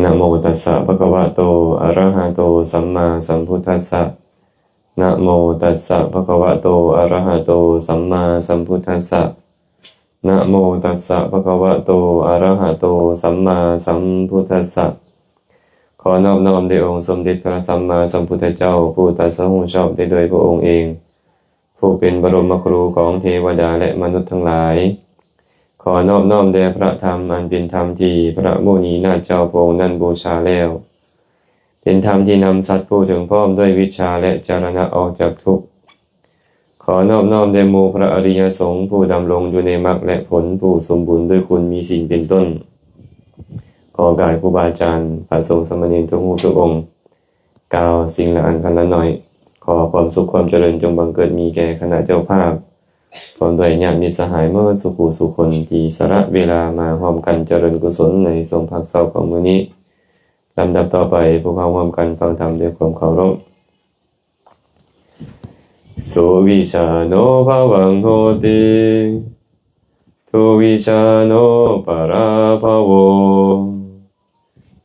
ນະໂມຕັດສະ ພະຄະວະໂຕ ອະຣະຫະໂຕ ສຳມາສຳພຸດທັດສະ ນະໂມຕັດສະ ພະຄະວະໂຕ ອະຣະຫະໂຕ ສຳມາສຳພຸດທັດສະ ນະໂມຕັດສະ ພະຄະວະໂຕ ອະຣະຫະໂຕ ສຳມາສຳພຸດທັດສະ ຂໍນອບນ້ອມແດ່ອົງສົມເດັດພະສຳມາສຳພຸດທະເຈົ້າ ຜູ້ຕັດສະຮູ້ຊອບໄດ້ດ້ວຍພະອົງເອງ ຜູ້ເປັນບະລົມມະຄູຂອງເທວະດາ ແລະ ມະນຸດທັງຫຼາຍ. ຂໍນອບນ້ອມແດ່ພະທຳ ອັນເປັນທຳທີ່ພະມຸນີນາດເຈົ້າພະອົງນັ້ນບູຊາແລ້ວ, ເປັນທຳທີ່ນຳສັດຜູ້ເຖິງພ້ອມດ້ວຍວິດຊາ ແລະ ຈາລະນະອອກຈາກທຸກ. ຂໍນອບນ້ອມແດ່ໝູ່ພະອະລິຍະສົງ ຜູ້ດຳລົງຢູ່ໃນມັກ ແລະ ຜົນ, ຜູ້ສົມບູນດ້ວຍຄຸນມີສິນເປັນຕົ້ນ. ຂໍການຄູບາອາຈານ, ພະສົງສາມະເນນທຸກຮູບທຸກອົງ, ກ່າວສິ່ງລະອັນພັນລະໜ້ອຍ. ຂໍຄວາມສຸກຄວາມຈະເລີນຈົ່ງບັງເກີດມີແກ່ຄະນະເຈົ້າພາບ ພ້ອມດ້ວຍຍາດມິດສະຫາຍໝົດສູ່ຜູ້ສູ່ຄົນ ທີ່ສະຫຼະເວລາມາຮ່ວມກັນຈະເລີນກຸສົນໃນຊ່ວງພັກເຊົາຂອງມື້ນີ້. ລຳດັບຕໍ່ໄປ, ພວກເຮົາຮ່ວມກັນຟັງທຳດ້ວຍຄວາມເຄົາລົບ. ໂສວິຊາໂນ ພະວັງໂຫຕິ ທຸວິຊາໂນ ປະລາພະໂວ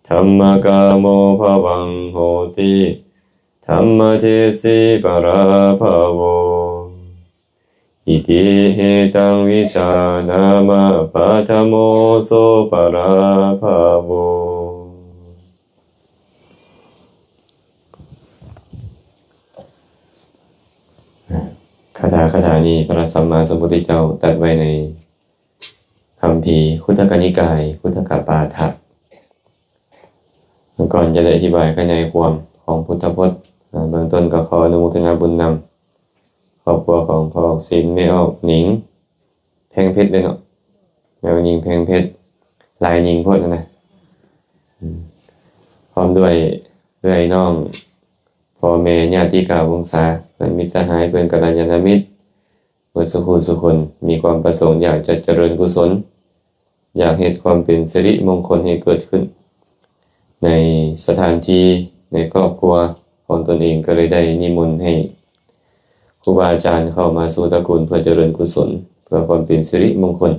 ທຳມະກາໂມ ພະວັງໂຫຕິ ທຳມະເທສີປະລາພະໂວ ອິຕິຫິຕັງ ວິຊານາມະ ປະທະໂມ ໂສ ປະລາພະໂວ. ຄາຖາ ຄາຖານີ້ ພະສຳມາສຳພຸດທະເຈົ້າຕັດໄວ້ໃນຄຳພີຄຸດທະກະນິກາຍ ຄຸດທະກະປາຖະ. ກ່ອນຈະໄດ້ອະທິບາຍຂະຫຍາຍຄວາມຂອງພຸດທະພົດ, ເບື້ອງຕົ້ນກໍຂໍອະນຸໂມທະນາບຸນນຳຄອບຄົວຂອງພໍ່ອອກສິນ, ແມ່ອອກໜິງ ແພງເພັດເດ້ເນາະ, ແມ່ອອກໜິງ ແພງເພັດ, ຫຼາຍໜິງໂພດຫັ້ນນະ, ພ້ອມດ້ວຍເອື້ອຍນ້ອງ ພໍ່ແມ່ ຍາຕິກາວົງສາ ເພື່ອນມິດສະຫາຍ ເພື່ອນກັນລະຍານະມິດ ເບິດສູ່ຜູ້ສູ່ຄົນ ມີຄວາມປະສົງຢາກຈະຈະເລີນກຸສົນ, ຢາກເຮັດຄວາມເປັນສິລິມົງຄົນໃຫ້ເກີດຂຶ້ນໃນສະຖານທີ່ ໃນຄອບຄົວຂອງຕົນເອງ, ກໍເລີຍໄດ້ນິມົນໃຫ້ຄູບາອາຈານເຂົ້າມາສູ່ຕະກູນ ເພື່ອຈະເລີນກຸສົນ ເພື່ອຄວາມເປັນສິລິມົງຄົນ.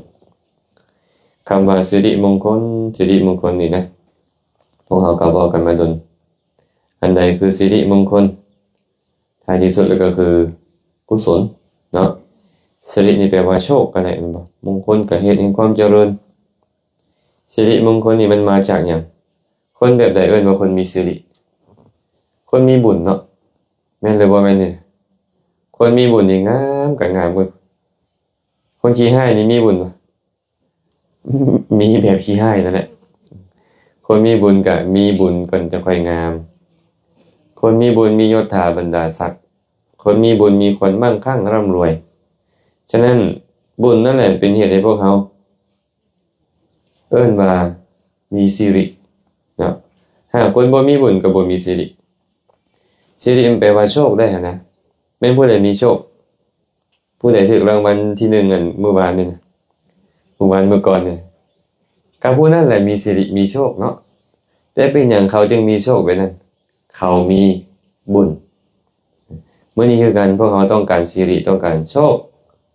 ຄຳວ່າສິລິມົງຄົນ, ສິລິມົງຄົນນີ້ນະ, ພວກເຮົາກໍເວົ້າກັນມາດົນ. ອັນໃດຄືສິລິມົງຄົນ? ທ້າຍທີ່ສຸດແລ້ວກໍຄືກຸສົນເນາະ. ສິລິນີ້ແປວ່າໂຊກກໍໄດ້ແມ່ນບໍ່? ມົງຄົນກໍເຫດແຫ່ງຄວາມຈະເລີນ. ສິລິມົງຄົນນີ້ມັນມາຈາກຫຍັງ? ຄົນແບບໃດເອີ້ນວ່າຄົນມີສິລິ? ຄົນມີບຸນເນາະ, ແມ່ນຫຼືບໍ່ແມ່ນນີ້? ຄົນມີບຸນນີ້ງາມກໍງາມເວີ້ຍ. ຄົນຂີ້ຮ້າຍນີ້ມີບຸນບໍ່? ມີແບບຂີ້ຮ້າຍນັ້ນແຫຼະ. ຄົນມີບຸນກະມີບຸນກ່ອນຈະຄ່ອຍງາມ. ຄົນມີບຸນມີຍົດຖາບັນດາສັກ. ຄົນມີບຸນມີຄວາມມັ່ງຄັ່ງຮ່ຳລວຍ. ສະນັ້ນ ບຸນນັ້ນແຫຼະເປັນເຫດໃຫ້ພວກເຮົາເອີ້ນວ່າມີສິລິເນາະ. ຫາກຄົນບໍ່ມີບຸນກໍບໍ່ມີສິລິ. ສິລິມັນແປວ່າໂຊກໄດ້ຫັ້ນນະ. ແມ່ນຜູ້ໃດມີໂຊກ? ຜູ້ໃດຖືກລາງວັນທີໜຶ່ງ ອັນມື້ວານນີ້ນະ, ມື້ວານມື້ກ່ອນນີ້, ກໍຜູ້ນັ້ນແຫຼະມີສິລິມີໂຊກເນາະ. ແຕ່ເປັນຫຍັງເຂົາຈຶ່ງມີໂຊກແບບນັ້ນ? ເຂົາມີບຸນ. ມື້ນີ້ຄືກັນ, ພວກເຮົາຕ້ອງການສິລິ, ຕ້ອງການໂຊກ,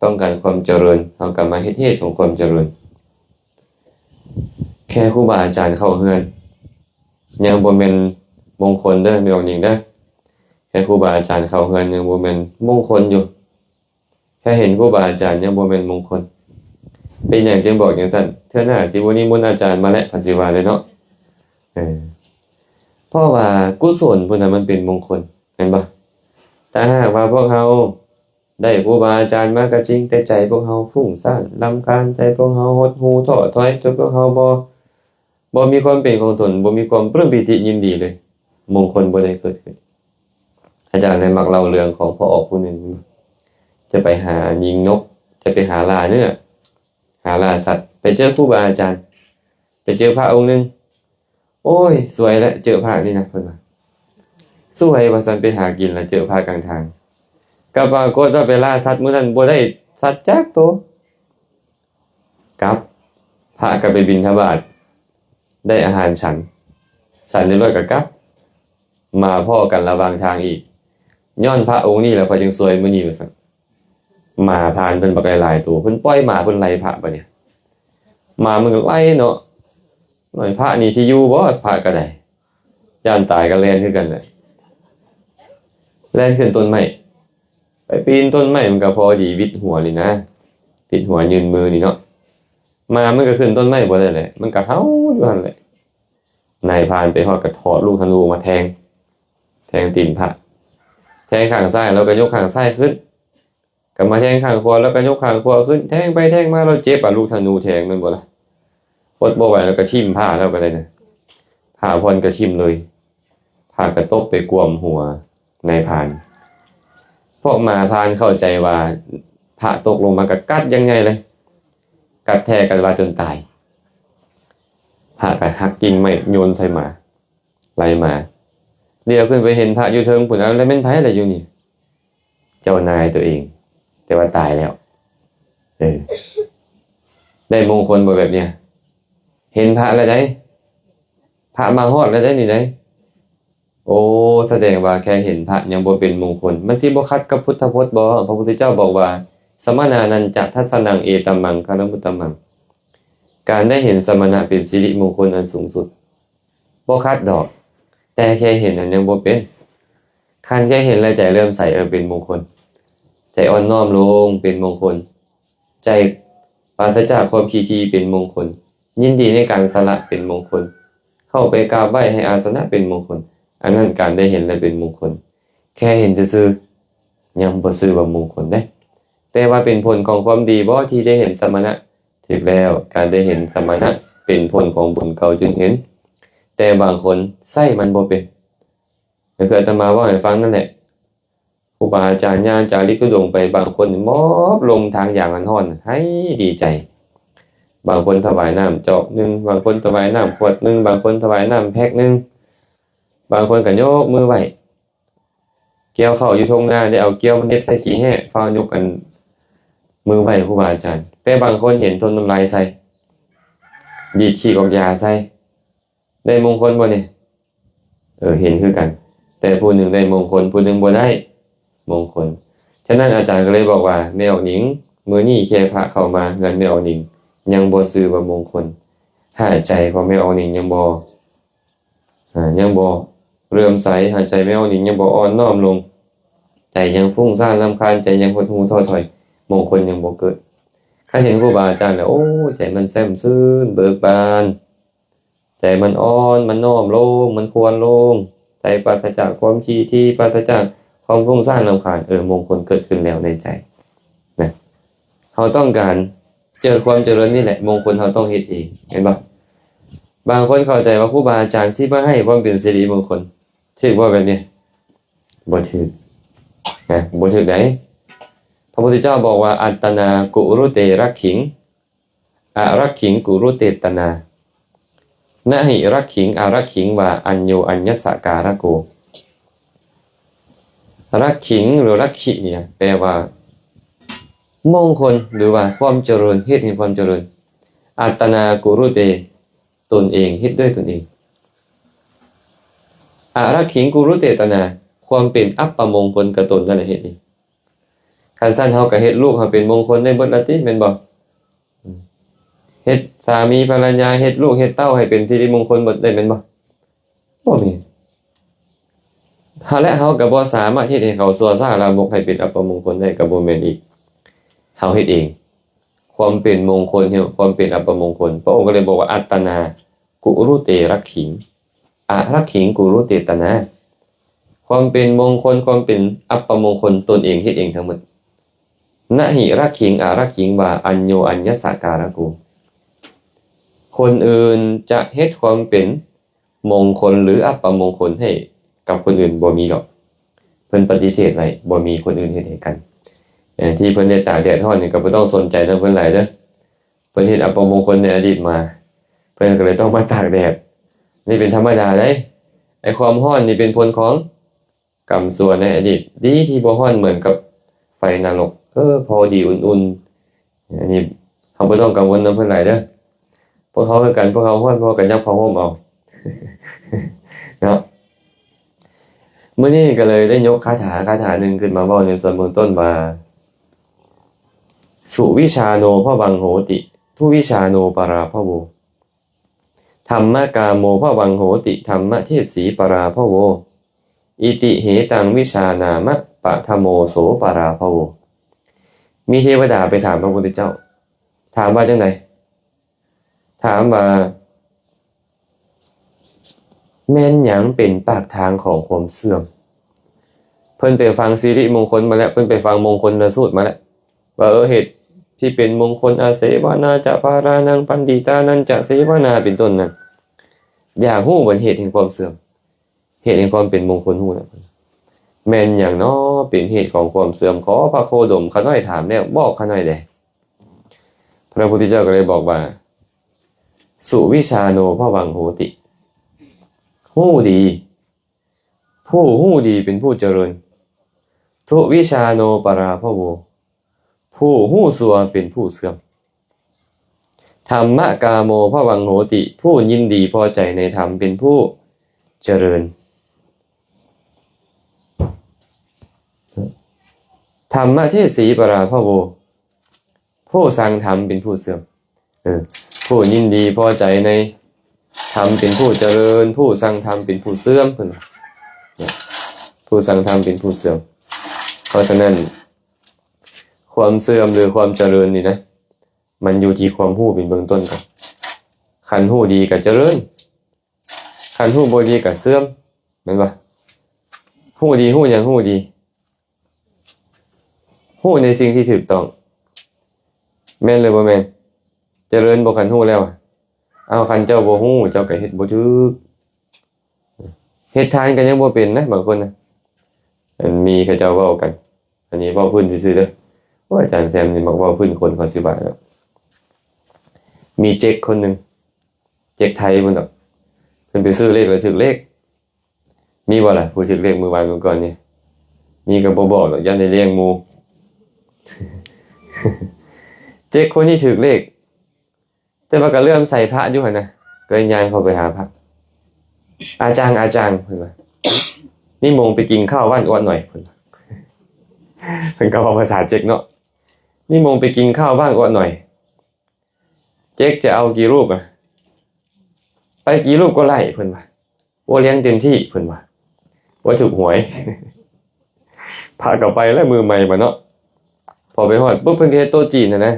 ຕ້ອງການຄວາມຈະເລີນ, ເຮົາກໍມາເຮັດເຫດຂອງຄວາມຈະເລີນ. ແຄ່ຄູບາອາຈານເຂົ້າເຮືອນ ຍັງບໍ່ແມ່ນມົງຄົນເດີ ແມ່ອອກຍິງເດີ. ແຄ່ຄູບາອາຈານເຂົ້າເຮືອນຍັງບໍ່ແມ່ນມົງຄົນຢູ່. ແຄ່ເຫັນຄູບາອາຈານຍັງບໍ່ແມ່ນມົງຄົນ. ເປັນຫຍັງຈຶ່ງບອກຈັ່ງຊັ້ນ? ເທື່ອໜ້າທີ່ບໍ່ນິມົນອາຈານມາແຫຼະ ເພິ່ນຊິວ່າເລີຍເນາະ. ເອີ ເພາະວ່າກຸສົນພຸ້ນນະມັນເປັນມົງຄົນ ແມ່ນບໍ່? ຖ້າຫາກວ່າພວກເຮົາໄດ້ຄູບາອາຈານມາກໍຈິງ, ແຕ່ໃຈພວກເຮົາຟຸ້ງສ້ານ, ລຳຄານ, ໃຈພວກເຮົາຫົດຫູ້ທໍ້ຖອຍ, ຈົນພວກເຮົາບໍ່ ບໍ່ມີຄວາມເປັນຂອງຕົນ, ບໍ່ມີຄວາມປຶ້ມປີຕິຍິນດີເລີຍ, ມົງຄົນບໍ່ໄດ້ເກີດຂຶ້ນ. ອາຈານໄດ້ມັກເລົ່າເລື່ອງຂອງພໍ່ອອກຜູ້ໜຶ່ງ, ຈະໄປຫາຍິງນົກ, ຈະໄປຫາລ່າເນື້ອ, ຫາລ່າສັດ, ໄປເຈີຄູບາອາຈານ, ໄປເຈີພະອົງໜຶ່ງ. ໂອ້ຍ ສວຍແລ້ວ ເຈີພະນີ້ນະ, ເພິ່ນວ່າ. ສວຍວ່າຊັ້ນ, ໄປຫາກິນແລ້ວເຈີພະກາງທາງ. ກໍປາກົດວ່າໄປລ່າສັດມື້ນັ້ນ ບໍ່ໄດ້ສັດຈັກໂຕ. ກັບ, ພະກໍໄປບິນທະບາດ ໄດ້ອາຫານສັນ, ສັນຮຽບຮ້ອຍກໍກັບ, ມາພໍ້ກັນລະຫວ່າງທາງອີກ, ຍ້ອນພະອົງນີ້ແຫຼະຂ້ອຍຈຶ່ງສວຍມື້ນີ້ວ່າຊັ້ນ. ໝາຜ່ານເພິ່ນບັກຫຼາຍໆໂຕ, ເພິ່ນປ່ອຍໝາ, ເພິ່ນໄລ່ພະບາດນີ້, ໝາມັນກໍໄລ່ເນາະ. ນ້ອຍ ພະນີ້ຊິຢູ່ບໍ່? ພະກໍໄດ້ ຢ້ານຕາຍກໍແລ່ນຄືກັນແຫຼະ ແລ່ນຂຶ້ນຕົ້ນໄມ້ ໄປປີນຕົ້ນໄມ້ ມັນກໍພໍດີຫວິດຫົວນີ້ນະ ຫວິດຫົວຍື່ນມືນີ້ເນາະ ໝາມັນກໍຂຶ້ນຕົ້ນໄມ້ບໍ່ໄດ້ແຫຼະ ມັນກໍເຫົ່າຢູ່ຫັ້ນແຫຼະ ນາຍພານໄປຮອດກໍຖອດລູກທະນູມາແທງ ແທງຕີນພະ ແທງຂ້າງຊ້າຍ ແລ້ວກໍຍົກຂ້າງຊ້າຍຂຶ້ນ ກໍມາແທງຂ້າງຂວາ ແລ້ວກໍຍົກຂ້າງຂວາຂຶ້ນ ແທງໄປແທງມາ ແລ້ວເຈັບ ອາ ລູກທະນູແທງ ແມ່ນບໍ່ລະ? ອົດບໍ່ໄຫວ ແລ້ວກໍຖິ້ມພະແລ້ວກໍໄດ້ນະ ພະຜ່ອນກໍຖິ້ມເລີຍ ພະກໍຕົກໄປກວມຫົວນາຍພານ ພວກໝາພານເຂົ້າໃຈວ່າ ພະຕົກລົງມາກໍກັດຢ່າງໃຫຍ່ເລີຍ ກັດແທ້ກັດວ່າຈົນຕາຍ ພະກໍຫັກກິ່ງໄມ້ໂຍນໃສ່ໝາ ໄລ່ໝາ ຫຼຽວຂຶ້ນໄປເຫັນພະຢູ່ເທິງພຸ້ນ ເອົາ ແລ້ວແມ່ນໃຜລະຢູ່ນີ້? ເຈົ້ານາຍຕົວເອງ ແຕ່ວ່າຕາຍແລ້ວ ເອີ ໄດ້ມົງຄົນບໍ່ແບບເນີ້ຍ? ເຫັນພະແລ້ວໃດ໋ ພະມາຮອດແລ້ວໃດ໋ນີ້ໃດ໋ ໂອ້ ສະແດງວ່າແຄ່ເຫັນພະຍັງບໍ່ເປັນມົງຄົນ ມັນຊິບໍ່ຂັດກັບພຸດທະພົດບໍ່? ພະພຸດທະເຈົ້າບອກວ່າ ສະມະນານັນຈະທັດສະນັງ ເອຕັມມັງຄະລະມຸດຕະມັງ ການໄດ້ເຫັນສະມະນະເປັນສິລິມົງຄົນອັນສູງສຸດ ບໍ່ຂັດດອກ ແຕ່ແຄ່ເຫັນນັ້ນຍັງບໍ່ເປັນ ຄັນແຄ່ເຫັນແລ້ວໃຈເຫຼື້ອມໃສ ເອີ ເປັນມົງຄົນ ໃຈອ່ອນນ້ອມລົງເປັນມົງຄົນ ໃຈປາສະຈາກຄວາມຂີ້ຖີ່ເປັນມົງຄົນ ຍິນດີໃນການສະຫຼະເປັນມົງຄົນ ເຂົ້າໄປກາບໄຫວ້ໃຫ້ອາສະນະເປັນມົງຄົນ ອັນນັ້ນການໄດ້ເຫັນແລ້ວເປັນມົງຄົນ ແຄ່ເຫັນຊື່ໆ ຍັງບໍ່ຊື່ວ່າມົງຄົນເດ້ ແຕ່ວ່າເປັນຜົນຂອງຄວາມດີບໍ່ທີ່ໄດ້ເຫັນສະມະນະ? ຖືກແລ້ວ ການໄດ້ເຫັນສະມະນະເປັນຜົນຂອງບຸນເກົ່າຈຶ່ງເຫັນ ແຕ່ບາງຄົນໃຊ້ມັນບໍ່ເປັນ ກໍຄືອາດຕະມາເວົ້າໃຫ້ຟັງນັ້ນແຫຼະ ຄູບາອາຈານຍ່າງຈາລິກທຸດົງໄປ ບາງຄົນມອບລົມທາງຢາງອັນຮ້ອນໃຫ້ດີໃຈ ບາງຄົນຖວາຍນ້ຳຈອກໜຶ່ງ ບາງຄົນຖວາຍນ້ຳຂວດໜຶ່ງ ບາງຄົນຖວາຍນ້ຳແພັກໜຶ່ງ ບາງຄົນກໍຍົກມືໄຫວ້ ກ່ຽວເຂົ້າຢູ່ທົ່ງນາ ໄດ້ເອົາກ່ຽວມາເໜັບໃສ່ຂີ້ແຮ້ ຟ້າວຍົກອັນມືໄຫວ້ຄູບາອາຈານ ແຕ່ບາງຄົນເຫັນຖົມນ້ຳລາຍໃສ່ ດີດຂີ້ກອກຢາໃສ່ ໄດ້ມົງຄົນບໍ່ນີ້? ເອີ ເຫັນຄືກັນ ແຕ່ຜູ້ໜຶ່ງໄດ້ມົງຄົນ ຜູ້ໜຶ່ງບໍ່ໄດ້ມົງຄົນ ສະນັ້ນອາຈານກໍເລີຍບອກວ່າ ແມ່ອອກນິງ ມື້ນີ້ແຄ່ພະເຂົ້າມາເຮືອນແມ່ອອກນິງ ຍັງບໍ່ຊື່ວ່າມົງຄົນ ຫາກໃຈຂອງແມ່ອອກນິງຍັງບໍ່ ອາ ຍັງບໍ່ເຫຼື້ອມໃສ ຫາກໃຈແມ່ອອກນິງຍັງບໍ່ອ່ອນນ້ອມລົງ ໃຈຍັງຟຸ້ງສ້ານລຳຄານ ໃຈຍັງຫົດຫູ້ທໍ້ຖອຍ ມົງຄົນຍັງບໍ່ເກີດ ຄັນເຫັນຄູບາອາຈານແລ້ວ ໂອ້ ໃຈມັນແຊ່ມຊື່ນເບີກບານ ໃຈມັນອ່ອນ ມັນນ້ອມລົງ ມັນຄວນລົງ ໃຈປາສະຈາກຄວາມຂີ້ຖີ່ ປາສະຈາກຄວາມຟຸ້ງສ້ານລຳຄານ ເອີ ມົງຄົນເກີດຂຶ້ນແລ້ວໃນໃຈນະ ເຮົາຕ້ອງການເຈີຄວາມຈະເລີນນີ້ແຫຼະ ມົງຄົນເຮົາຕ້ອງເຮັດເອງ ເຫັນບໍ່? ບາງຄົນເຂົ້າໃຈວ່າຄູບາອາຈານຊິມາໃຫ້ຄວາມເປັນສິລິມົງຄົນ ຖືກບໍ່ແບບນີ້? ບໍ່ຖືກນະ ບໍ່ຖືກໃດ໋ ພະພຸດທະເຈົ້າບອກວ່າ ອັດຕະນາກຸລຸເຕລັກຂິງ ອະລັກຂິງກຸລຸເຕຕະນາ ນະຫິລັກຂິງອະລັກຂິງວາ ອັນໂຍອັນຍັດສະກາລະໂກ ລັກຂິງ ຫຼື ລັກຂິນີ້ນະ ແປວ່າ ມົງຄົນ ຫຼືວ່າຄວາມຈະເລີນ ເຮັດໃຫ້ຄວາມຈະເລີນ ອັດຕະນາກຸລຸເຕ ຕົນເອງ ເຮັດດ້ວຍຕົນເອງ ອະລັກຂິງກຸລຸເຕຕະນາ ຄວາມເປັນອັບປະມົງຄົນກະຕົນນັ້ນແຫຼະເຮັດເອງ ຄັນຊັ້ນເຮົາກະເຮັດລູກເຮົາເປັນມົງຄົນໄດ້ເບິດລະຕິ ແມ່ນບໍ່? ເຮັດສາມີພັນລະຍາ ເຮັດລູກເຮັດເຕົ້າໃຫ້ເປັນສິລິມົງຄົນເບິດໄດ້ແມ່ນບໍ່? ບໍ່ແມ່ນ ເຮົາ ແລະ ເຮົາກໍບໍ່ສາມາດເຮັດໃຫ້ເຂົາຊົ່ວຊ້າລາມົກໃຫ້ເປັນອັບປະມົງຄົນໄດ້ ກໍບໍ່ແມ່ນອີກ ເຮົາເຮັດເອງ ຄວາມເປັນມົງຄົນ ຄວາມເປັນອັບປະມົງຄົນ ພະອົງກໍເລີຍບອກວ່າ ອັດຕະນາກຸລຸເຕລັກຂິງ ອະລັກຂິງກຸລຸເຕຕະນາ ຄວາມເປັນມົງຄົນ ຄວາມເປັນອັບປະມົງຄົນ ຕົນເອງເຮັດເອງທັງໝົດ ນະຫິລັກຂິງອະລັກຂິງວາ ອັນໂຍອັນຍັດສະກາລະໂກ ຄົນອື່ນຈະເຮັດຄວາມເປັນ ມົງຄົນ ຫຼື ອັບປະມົງຄົນໃຫ້ກັບຄົນອື່ນບໍ່ມີດອກ ເພິ່ນປະຕິເສດໄວ້ ບໍ່ມີຄົນອື່ນເຮັດໃຫ້ກັນ ເອີ ທີ່ເພິ່ນໄດ້ຕາກແດດຮ້ອນນີ້ ກໍບໍ່ຕ້ອງສົນໃຈນຳເພິ່ນຫຼາຍເດີ ເພິ່ນເຮັດອັບປະມົງຄົນໃນອະດີດມາ ເພິ່ນກໍເລີຍຕ້ອງມາຕາກແດດ ນີ້ເປັນທຳມະດາເດ້ ໄອ້ຄວາມຮ້ອນນີ້ເປັນຜົນຂອງ ກຳຊົ່ວໃນອະດີດ ດີທີ່ບໍ່ຮ້ອນເໝືອນກັບໄຟນະລົກ ເອີ ພໍດີອຸ່ນໆ ອັນນີ້ເຮົາບໍ່ຕ້ອງກັງວົນນຳເພິ່ນຫຼາຍເດີ ພວກເຮົາຄືກັນ ພວກເຮົາຮ້ອນ ພວກເຮົາກໍຍັບຜ້າຫົ່ມເອົາເນາະ ມື້ນີ້ກໍເລີຍໄດ້ຍົກຄາຖາ ຄາຖາໜຶ່ງຂຶ້ນມາເວົ້າໃນສ່ວນເບື້ອງຕົ້ນວ່າ ສຸວິຊາໂນພະວັງໂຫຕິ ທຸວິຊາໂນປະລາພະໂວ ທຳມະກາໂມພະວັງໂຫຕິ ທຳມະເທສີປະລາພະໂວ ອິຕິເຫຕັງວິຊານາມະ ປະທະໂມໂສປະລາພະໂວ. ມີເທວະດາໄປຖາມພະພຸດທະເຈົ້າ ຖາມວ່າຈັ່ງໃດ? ຖາມວ່າ ແມ່ນຫຍັງເປັນປາກທາງຂອງຄວາມເສື່ອມ? ເພິ່ນໄປຟັງສິລິມົງຄົນມາແລ້ວ ເພິ່ນໄປຟັງມົງຄົນລະສູດມາແລ້ວ ວ່າ ເອີ ເຫດທີ່ເປັນມົງຄົນ ອາເສວະນາຈະພາລານັງ ປັນດິຕານັນຈະເສວະນາ ເປັນຕົ້ນນັ້ນ ຢາກຮູ້ເຫດແຫ່ງຄວາມເສື່ອມ ເຫດແຫ່ງຄວາມເປັນມົງຄົນ ຮູ້ແລ້ວ ແມ່ນຫຍັງນໍເປັນເຫດຂອງຄວາມເສື່ອມ? ຂໍພະໂຄດົມ ຂ້ານ້ອຍຖາມແລ້ວ ບອກຂ້ານ້ອຍແດ່. ພະພຸດທະເຈົ້າກໍເລີຍບອກວ່າ ສຸວິຊາໂນພະວັງໂຫຕິ ຮູ້ດີ ຜູ້ຮູ້ດີເປັນຜູ້ຈະເລີນ ທຸວິຊາໂນປະລາພະໂວ ຜູ້ຮູ້ຊົ່ວເປັນຜູ້ເສື່ອມ ທຳມະກາໂມພະວັງໂຫຕິ ຜູ້ຍິນດີພໍໃຈໃນທຳເປັນຜູ້ຈະເລີນ ທຳມະເທສີປະລາພະໂວ ຜູ້ຊັງທຳເປັນຜູ້ເສື່ອມ ເອີ ຜູ້ຍິນດີພໍໃຈໃນທຳເປັນຜູ້ຈະເລີນ ຜູ້ຊັງທຳເປັນຜູ້ເສື່ອມ ເພິ່ນວ່າ ຜູ້ຊັງທຳເປັນຜູ້ເສື່ອມ. ເພາະສະນັ້ນ ຄວາມເສື່ອມ ຫຼື ຄວາມຈະເລີນນີ້ນະ ມັນຢູ່ທີ່ຄວາມຮູ້ເປັນເບື້ອງຕົ້ນກ່ອນ. ຄັນຮູ້ດີກໍຈະເລີນ ຄັນຮູ້ບໍ່ດີກໍເສື່ອມ ແມ່ນບໍ່? ຮູ້ດີ ຮູ້ຫຍັງ? ຮູ້ດີ ຮູ້ໃນສິ່ງທີ່ຖືກຕ້ອງ ແມ່ນຫຼືບໍ່ແມ່ນ? ຈະເລີນບໍ່ ຄັນຮູ້ແລ້ວ? ເອົາ ຄັນເຈົ້າບໍ່ຮູ້ ເຈົ້າກໍເຮັດບໍ່ຖືກ ເຮັດທານກໍຍັງບໍ່ເປັນນະ ບາງຄົນນະ. ອັນມີເຂົາເຈົ້າເວົ້າກັນ ອັນນີ້ເວົ້າພື້ນຊື່ໆເດີ ໂອ້ຍ ອາຈານແຊມນີ້ມັກເວົ້າພື້ນຄົນ ເຂົາຊິວ່າເນາະ. ມີເຈັກຄົນໜຶ່ງ ເຈັກໄທພຸ້ນດອກ ເພິ່ນໄປຊື້ເລກແລ້ວຖືກເລກ. ມີບໍ່ລະ ຜູ້ຖືກເລກມື້ວານມື້ກ່ອນນີ້? ມີກໍບໍ່ບອກດອກ ຢ້ານໄດ້ລ້ຽງໝູ່. ເຈັກຄົນນີ້ຖືກເລກ ແຕ່ວ່າກໍເຫຼື້ອມໃສພະຢູ່ຫັ້ນນະ ກໍເລີຍຍ່າງເຂົ້າໄປຫາພະ ອາຈາງ ອາຈາງ ເພິ່ນວ່າ ນິມົງໄປກິນເຂົ້າບ້ານອວດໜ່ອຍ ເພິ່ນວ່າ ເພິ່ນກໍເວົ້າພາສາເຈັກເນາະ ນິມົງໄປກິນເຂົ້າບ້ານອວດໜ່ອຍ ເຈັກຈະເອົາກີ່ຮູບອະ? ໄປກີ່ຮູບກໍໄດ້ ເພິ່ນວ່າ ໂອ້ ລ້ຽງເຕັມທີ່ ເພິ່ນວ່າ ບໍ່ຖືກຫວຍ. ພະກໍໄປແລ້ວ ມື້ໃໝ່ບາດເນາະ ພໍໄປຮອດປຸບ ເພິ່ນກໍເຮັດໂຕະຈີນຫັ້ນນະ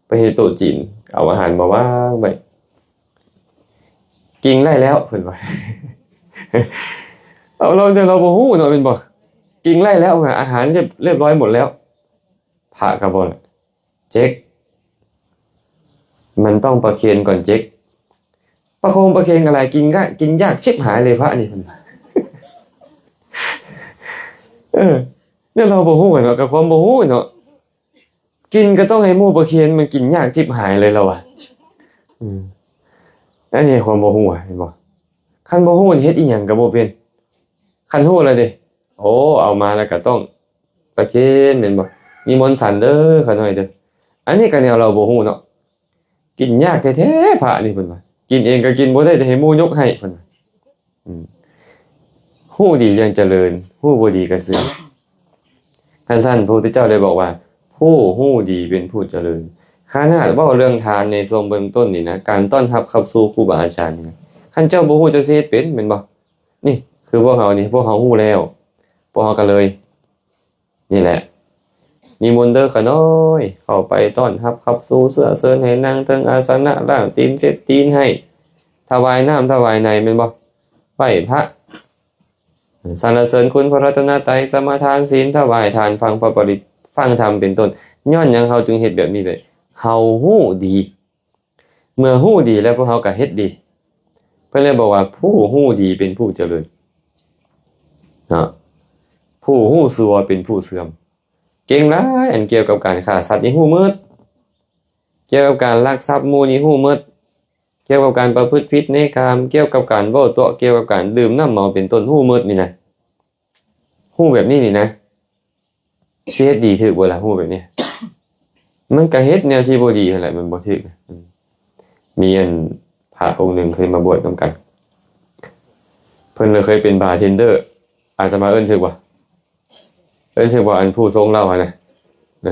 ໄປເຮັດໂຕະຈີນ ເອົາອາຫານມາວາງໄວ້ ກິນໄດ້ແລ້ວ ເພິ່ນວ່າ ເອົາ ລາວ ລາວບໍ່ຮູ້ເນາະ ແມ່ນບໍ່? ກິນໄດ້ແລ້ວ ອາຫານຮຽບ ຮຽບຮ້ອຍໝົດແລ້ວ. ພະກໍບອກ ເຈັກ ມັນຕ້ອງປະເຄນກ່ອນເຈັກ ປະຄົງປະເຄນກໍຫຼາຍ ກິນກະກິນຍາກຊິບຫາຍເລີຍພະນີ້ ເພິ່ນວ່າ ເອີ ແນວລາວບໍ່ຮູ້ເນາະ ກໍຄວາມບໍ່ຮູ້ເນາະ ກິນກໍຕ້ອງໃຫ້ໝູ່ປະເຄນ ມັນກິນຍາກຊິບຫາຍເລີຍລາວວ່າ ອືມ ອັນນີ້ຄວາມບໍ່ຮູ້ ເຫັນບໍ່? ຄັນບໍ່ຮູ້ນີ້ເຮັດອີ່ຫຍັງກໍບໍ່ເປັນ ຄັນຮູ້ແລ້ວເດ້ ໂອ້ ເອົາມາແລ້ວກໍຕ້ອງປະເຄນ ແມ່ນບໍ່? ນິມົນສັນເດີ ຂ້ານ້ອຍເດີ ອັນນີ້ກໍແນວລາວບໍ່ຮູ້ເນາະ ກິນຍາກແທ້ໆ ພະນີ້ ເພິ່ນວ່າ ກິນເອງກໍກິນບໍ່ໄດ້ ແຕ່ໃຫ້ໝູ່ຍົກໃຫ້ ເພິ່ນວ່າ ອືມ ຮູ້ດີຢ່າງຈະເລີນ ຮູ້ບໍ່ດີກໍເສື່ອມ. ຄັນຊັ້ນ ພະພຸດທະເຈົ້າໄດ້ບອກວ່າ ຜູ້ຮູ້ດີເປັນຜູ້ຈະເລີນ. ຂະໜາດເວົ້າເລື່ອງທານໃນຊ່ວງເບື້ອງຕົ້ນນີ້ນະ ການຕ້ອນຮັບຂັບສູ່ຄູບາອາຈານນີ້ນະ ຄັນເຈົ້າບໍ່ຮູ້ ເຈົ້າຊິເຮັດເປັນແມ່ນບໍ່? ນີ້ຄືພວກເຮົານີ້ ພວກເຮົາຮູ້ແລ້ວ ພວກເຮົາກໍເລີຍ ນີ້ແຫຼະ ນິມົນເດີຂ້ານ້ອຍ ເຂົ້າໄປຕ້ອນຮັບຂັບສູ່ ເຊື້ອເຊີນໃຫ້ນັ່ງເທິງອາສະນະ ລ້າງຕີນເຊັດຕີນໃຫ້ ຖວາຍນ້ຳຖວາຍໃນແມ່ນບໍ່? ໄຫວ້ພະ ສັນລະເສີນຄຸນພະລັດຕະນະໄຕ ສະມາທານສິນ ຖວາຍທານ ຟັງພະປະລິດ ຟັງທຳເປັນຕົ້ນ. ຍ້ອນຫຍັງເຮົາຈຶ່ງເຮັດແບບນີ້ໄດ້? ເຮົາຮູ້ດີ ເມື່ອຮູ້ດີແລ້ວ ພວກເຮົາກໍເຮັດດີ. ເພິ່ນເລີຍບອກວ່າ ຜູ້ຮູ້ດີເປັນຜູ້ຈະເລີນເນາະ ຜູ້ຮູ້ຊົ່ວເປັນຜູ້ເສື່ອມ. ເກັ່ງຫຼາຍ ອັນກ່ຽວກັບການຂ້າສັດນີ້ຮູ້ໝົດ ກ່ຽວກັບການລັກຊັບໝູ່ນີ້ຮູ້ໝົດ ກ່ຽວກັບການປະພຶດຜິດໃນກາມ ກ່ຽວກັບການເວົ້າຕົວະ ກ່ຽວກັບການດື່ມນ້ຳເມົາເປັນຕົ້ນ ຮູ້ໝົດນີ້ນະ ຮູ້ແບບນີ້ນີ້ນະ ຊິເຮັດດີຖືກບໍ່ລະ? ຮູ້ແບບນີ້ ມັນກະເຮັດແນວທີ່ບໍ່ດີຫັ້ນແຫຼະ ມັນບໍ່ຖືກ. ອືມ ມີອັນພະອົງໜຶ່ງເຄີຍມາບວດນຳກັນ ເພິ່ນລະເຄີຍເປັນບາເທັນເດີ ອາດຕະມາເອີ້ນຖືກບໍ່? ເອີ້ນຖືກບໍ່? ອັນຜູ້ຊົງເຫຼົ້າຫັ້ນນະ ເອີ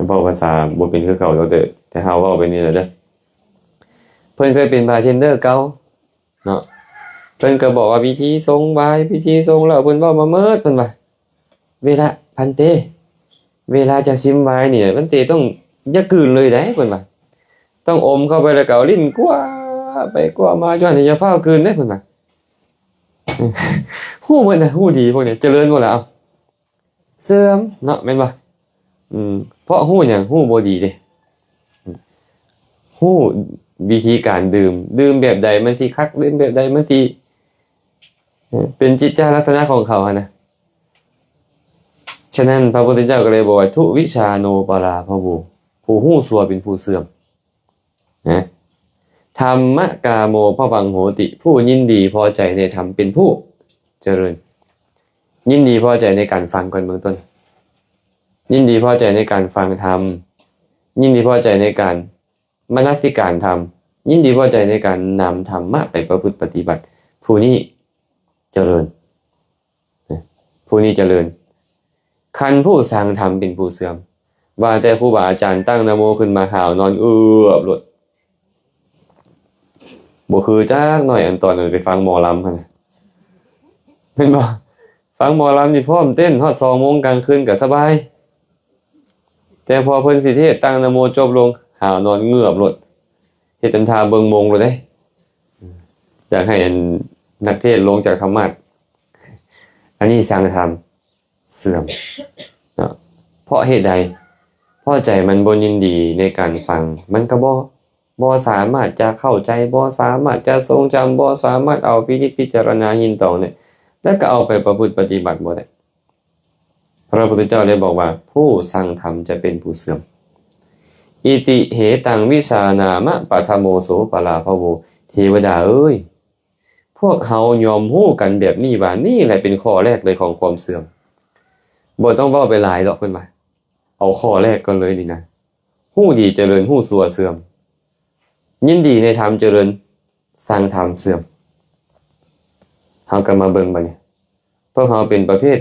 ເວົ້າພາສາບໍ່ເປັນຄືເກົ່າດອກ ແຕ່ ແຕ່ເຮົາເວົ້າໄປນີ້ແຫຼະເດີ. ເພິ່ນເຄີຍເປັນບາເທນເດີເກົ່າເນາະ ເພິ່ນກໍບອກວ່າວິທີຊົງວາຍ ວິທີຊົງເຫຼົ້າ ເພິ່ນເວົ້າມາໝົດ ເພິ່ນວ່າ ເວລາ ພັນເຕ ເວລາຈະຊິມວາຍນີ້ ພັນເຕຕ້ອງຢ່າກືນເລີຍເດ້ ເພິ່ນວ່າ ຕ້ອງອົມເຂົ້າໄປ ແລ້ວກໍເອົາລິ້ນກວາດໄປກວາດມາ ຢູ່ຫັ້ນ ຢ່າຟ້າວກືນເດ້ ເພິ່ນວ່າ. ຮູ້ໝົດນະ ຮູ້ດີພວກນີ້ ຈະເລີນໝົດລະ ເອົ້າ ເສື່ອມເນາະ ແມ່ນບໍ່? ອືມ ເພາະຮູ້ຫຍັງ? ຮູ້ບໍ່ດີເດ້ ຮູ້ວິທີການດື່ມ ດື່ມແບບໃດມັນຊິຄັກ ດື່ມແບບໃດມັນຊິເປັນຈິດຈະລັກສະນະຂອງເຂົາຫັ້ນນະ. ສະນັ້ນ ພະພຸດທະເຈົ້າກໍເລີຍບອກວ່າ ທຸວິຊາໂນປະລາພະໂວ ຜູ້ຮູ້ຊົ່ວເປັນຜູ້ເສື່ອມ. ນະ ທຳມະກາໂມພະວັງໂຫຕິ ຜູ້ຍິນດີພໍໃຈໃນທຳເປັນຜູ້ຈະເລີນ. ຍິນດີພໍໃຈໃນການຟັງກ່ອນເບື້ອງຕົ້ນ ຍິນດີພໍໃຈໃນການຟັງທຳ ຍິນດີພໍໃຈໃນການມະນະສິການທຳ ຍິນດີພໍໃຈໃນການນຳທຳມະໄປປະພຶດປະຕິບັດ ຜູ້ນີ້ຈະເລີນ. ນະ ຜູ້ນີ້ຈະເລີນ. ຄັນຜູ້ຊັງທຳເປັນຜູ້ເສື່ອມ ວ່າແຕ່ຄູບາອາຈານຕັ້ງນະໂມຂຶ້ນມາ ຫາວນອນເອືອບໂລດ ບໍ່ຄືຈັກໜ້ອຍ ອັນຕອນໄປຟັງໝໍລຳຫັ້ນນະ ແມ່ນບໍ່? ຟັງໝໍລຳນີ້ພ້ອມເຕັ້ນ ຮອດສອງໂມງກາງຄືນກໍສະບາຍ ແຕ່ພໍເພິ່ນຊິເທດຕັ້ງນະໂມຈົບລົງ ຫາວນອນເງືອບໂລດ ເຮັດເປັນທ່າເບິ່ງໂມງໂລດເດ້ ຢາກໃຫ້ອັນນັກເທດລົງຈາກທຳມາດ. ອັນນີ້ສັງທຳເສື່ອມເນາະ. ເພາະເຫດໃດ? ເພາະໃຈມັນບໍ່ຍິນດີໃນການຟັງ ມັນກໍບໍ່ ບໍ່ສາມາດຈະເຂົ້າໃຈ ບໍ່ສາມາດຈະຊົງຈຳ ບໍ່ສາມາດເອົາໄປພິນິດພິຈາລະນາຍິນຕອງໄດ້ ແລ້ວກໍເອົາໄປປະພຶດປະຕິບັດບໍ່ໄດ້. ພະພຸດທະເຈົ້າໄດ້ບອກວ່າ ຜູ້ຊັງທຳຈະເປັນຜູ້ເສື່ອມ. ອິຕິເຫຕັງ ວິຊານາມະ ປະທະໂມໂສ ປະລາພະໂວ. ເທວະດາເອີຍ ພວກເຮົາຍອມຮູ້ກັນແບບນີ້ວ່າ ນີ້ແຫຼະເປັນຂໍ້ແລກເລີຍຂອງຄວາມເສື່ອມ. ບໍ່ຕ້ອງເວົ້າໄປຫຼາຍດອກ ເພິ່ນວ່າ ເອົາຂໍ້ແລກກ່ອນເລີຍນີ້ນະ. ຮູ້ດີຈະເລີນ ຮູ້ຊົ່ວເສື່ອມ. ຍິນດີໃນທຳຈະເລີນ ຊັງທຳເສື່ອມ. ເຮົາກໍມາເບິ່ງບາດນີ້ ພວກເຮົາເປັນປະເພດ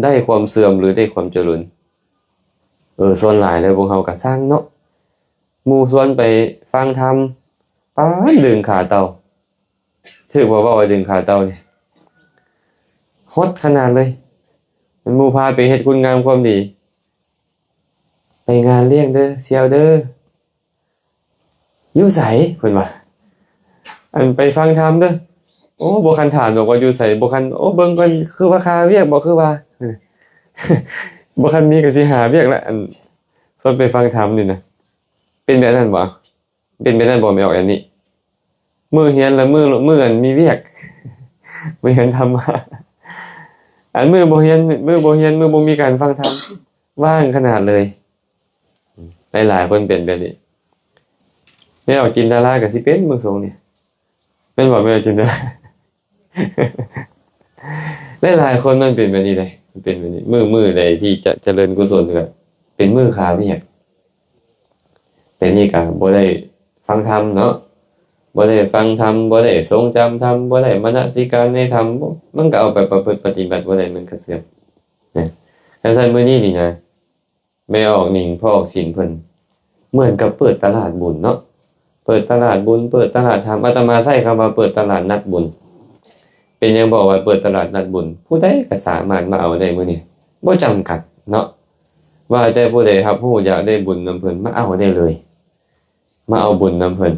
ໄດ້ຄວາມເສື່ອມ ຫຼື ໄດ້ຄວາມຈະເລີນ? ເອີ ສ່ວນຫຼາຍແລ້ວພວກເຮົາກໍຊັງເນາະ. ໝູ່ຊວນໄປຟັງທຳ ປານດຶງຂາເຕົ່າ. ຖືກບໍ່ ເວົ້າວ່າດຶງຂາເຕົ່ານີ້ ຮອດຂະໜາດເລີຍ. ໝູ່ພາໄປເຮັດຄຸນງາມຄວາມດີ ໄປງານລ້ຽງເດີ ສ່ຽວເດີ. ຢູ່ໃສ? ເພິ່ນວ່າ ອັນໄປຟັງທຳເດີ. ໂອ້ ບໍ່ຄັນຖາມດອກວ່າຢູ່ໃສ ບໍ່ຄັນ ໂອ້ ເບິ່ງກ່ອນ ຄືວ່າຄາວຽກບໍ່ ຄືວ່າ ບໍ່ຄັນມີກໍຊິຫາວຽກລະ ອັນຊວນໄປຟັງທຳນີ້ນະ. ເປັນແບບນັ້ນບໍ່? ເປັນແບບນັ້ນບໍ່ ແມ່ອອກແອນນີ້? ມື້ຮຽນລະມື້ ມື້ອັນມີວຽກ ມື້ຮຽນທຳມະ ອັນມື້ບໍ່ຮຽນ ມື້ບໍ່ຮຽນ ມື້ບໍ່ມີການຟັງທຳ ວ່າງຂະໜາດເລີຍ. ຫຼາຍໆຄົນເປັນແບບນີ້. ແມ່ອອກຈິນດາລາກໍຊິເປັນເບິ່ງຊົງນີ້ ແມ່ນບໍ່ ແມ່ອອກຈິນດາລາ? ຫຼາຍໆຄົນມັນເປັນແບບນີ້ເດ້ ມັນເປັນແບບນີ້. ມື້ ມື້ໃດທີ່ຈະຈະເລີນກຸສົນກໍເປັນມື້ຄາວຽກ. ແຕ່ນີ້ກໍບໍ່ໄດ້ຟັງທຳເນາະ ບໍ່ໄດ້ຟັງທຳ ບໍ່ໄດ້ຊົງຈຳທຳ ບໍ່ໄດ້ມະນະສິການໃນທຳ ມັນກໍເອົາໄປປະພຶດປະຕິບັດບໍ່ໄດ້ ມັນກໍເສື່ອມນະ. ຈັ່ງຊັ້ນມື້ນີ້ນີ້ນະ ແມ່ອອກນິງ ພໍ່ອອກສິນເພິ່ນ ເໝືອນກັບເປີດຕະຫຼາດບຸນເນາະ ເປີດຕະຫຼາດບຸນ ເປີດຕະຫຼາດທຳ. ອາດຕະມາໃຊ້ຄຳວ່າເປີດຕະຫຼາດນັດບຸນ. ເປັນຫຍັງບອກວ່າເປີດຕະຫຼາດນັດບຸນ? ຜູ້ໃດກໍສາມາດມາເອົາໄດ້ມື້ນີ້ ບໍ່ຈຳກັດເນາະ. ວ່າແຕ່ຜູ້ໃດຮັບຮູ້ຢາກໄດ້ບຸນນຳເພິ່ນ ມາເອົາໄດ້ເລີຍ ມາເອົາບຸນນຳເພິ່ນ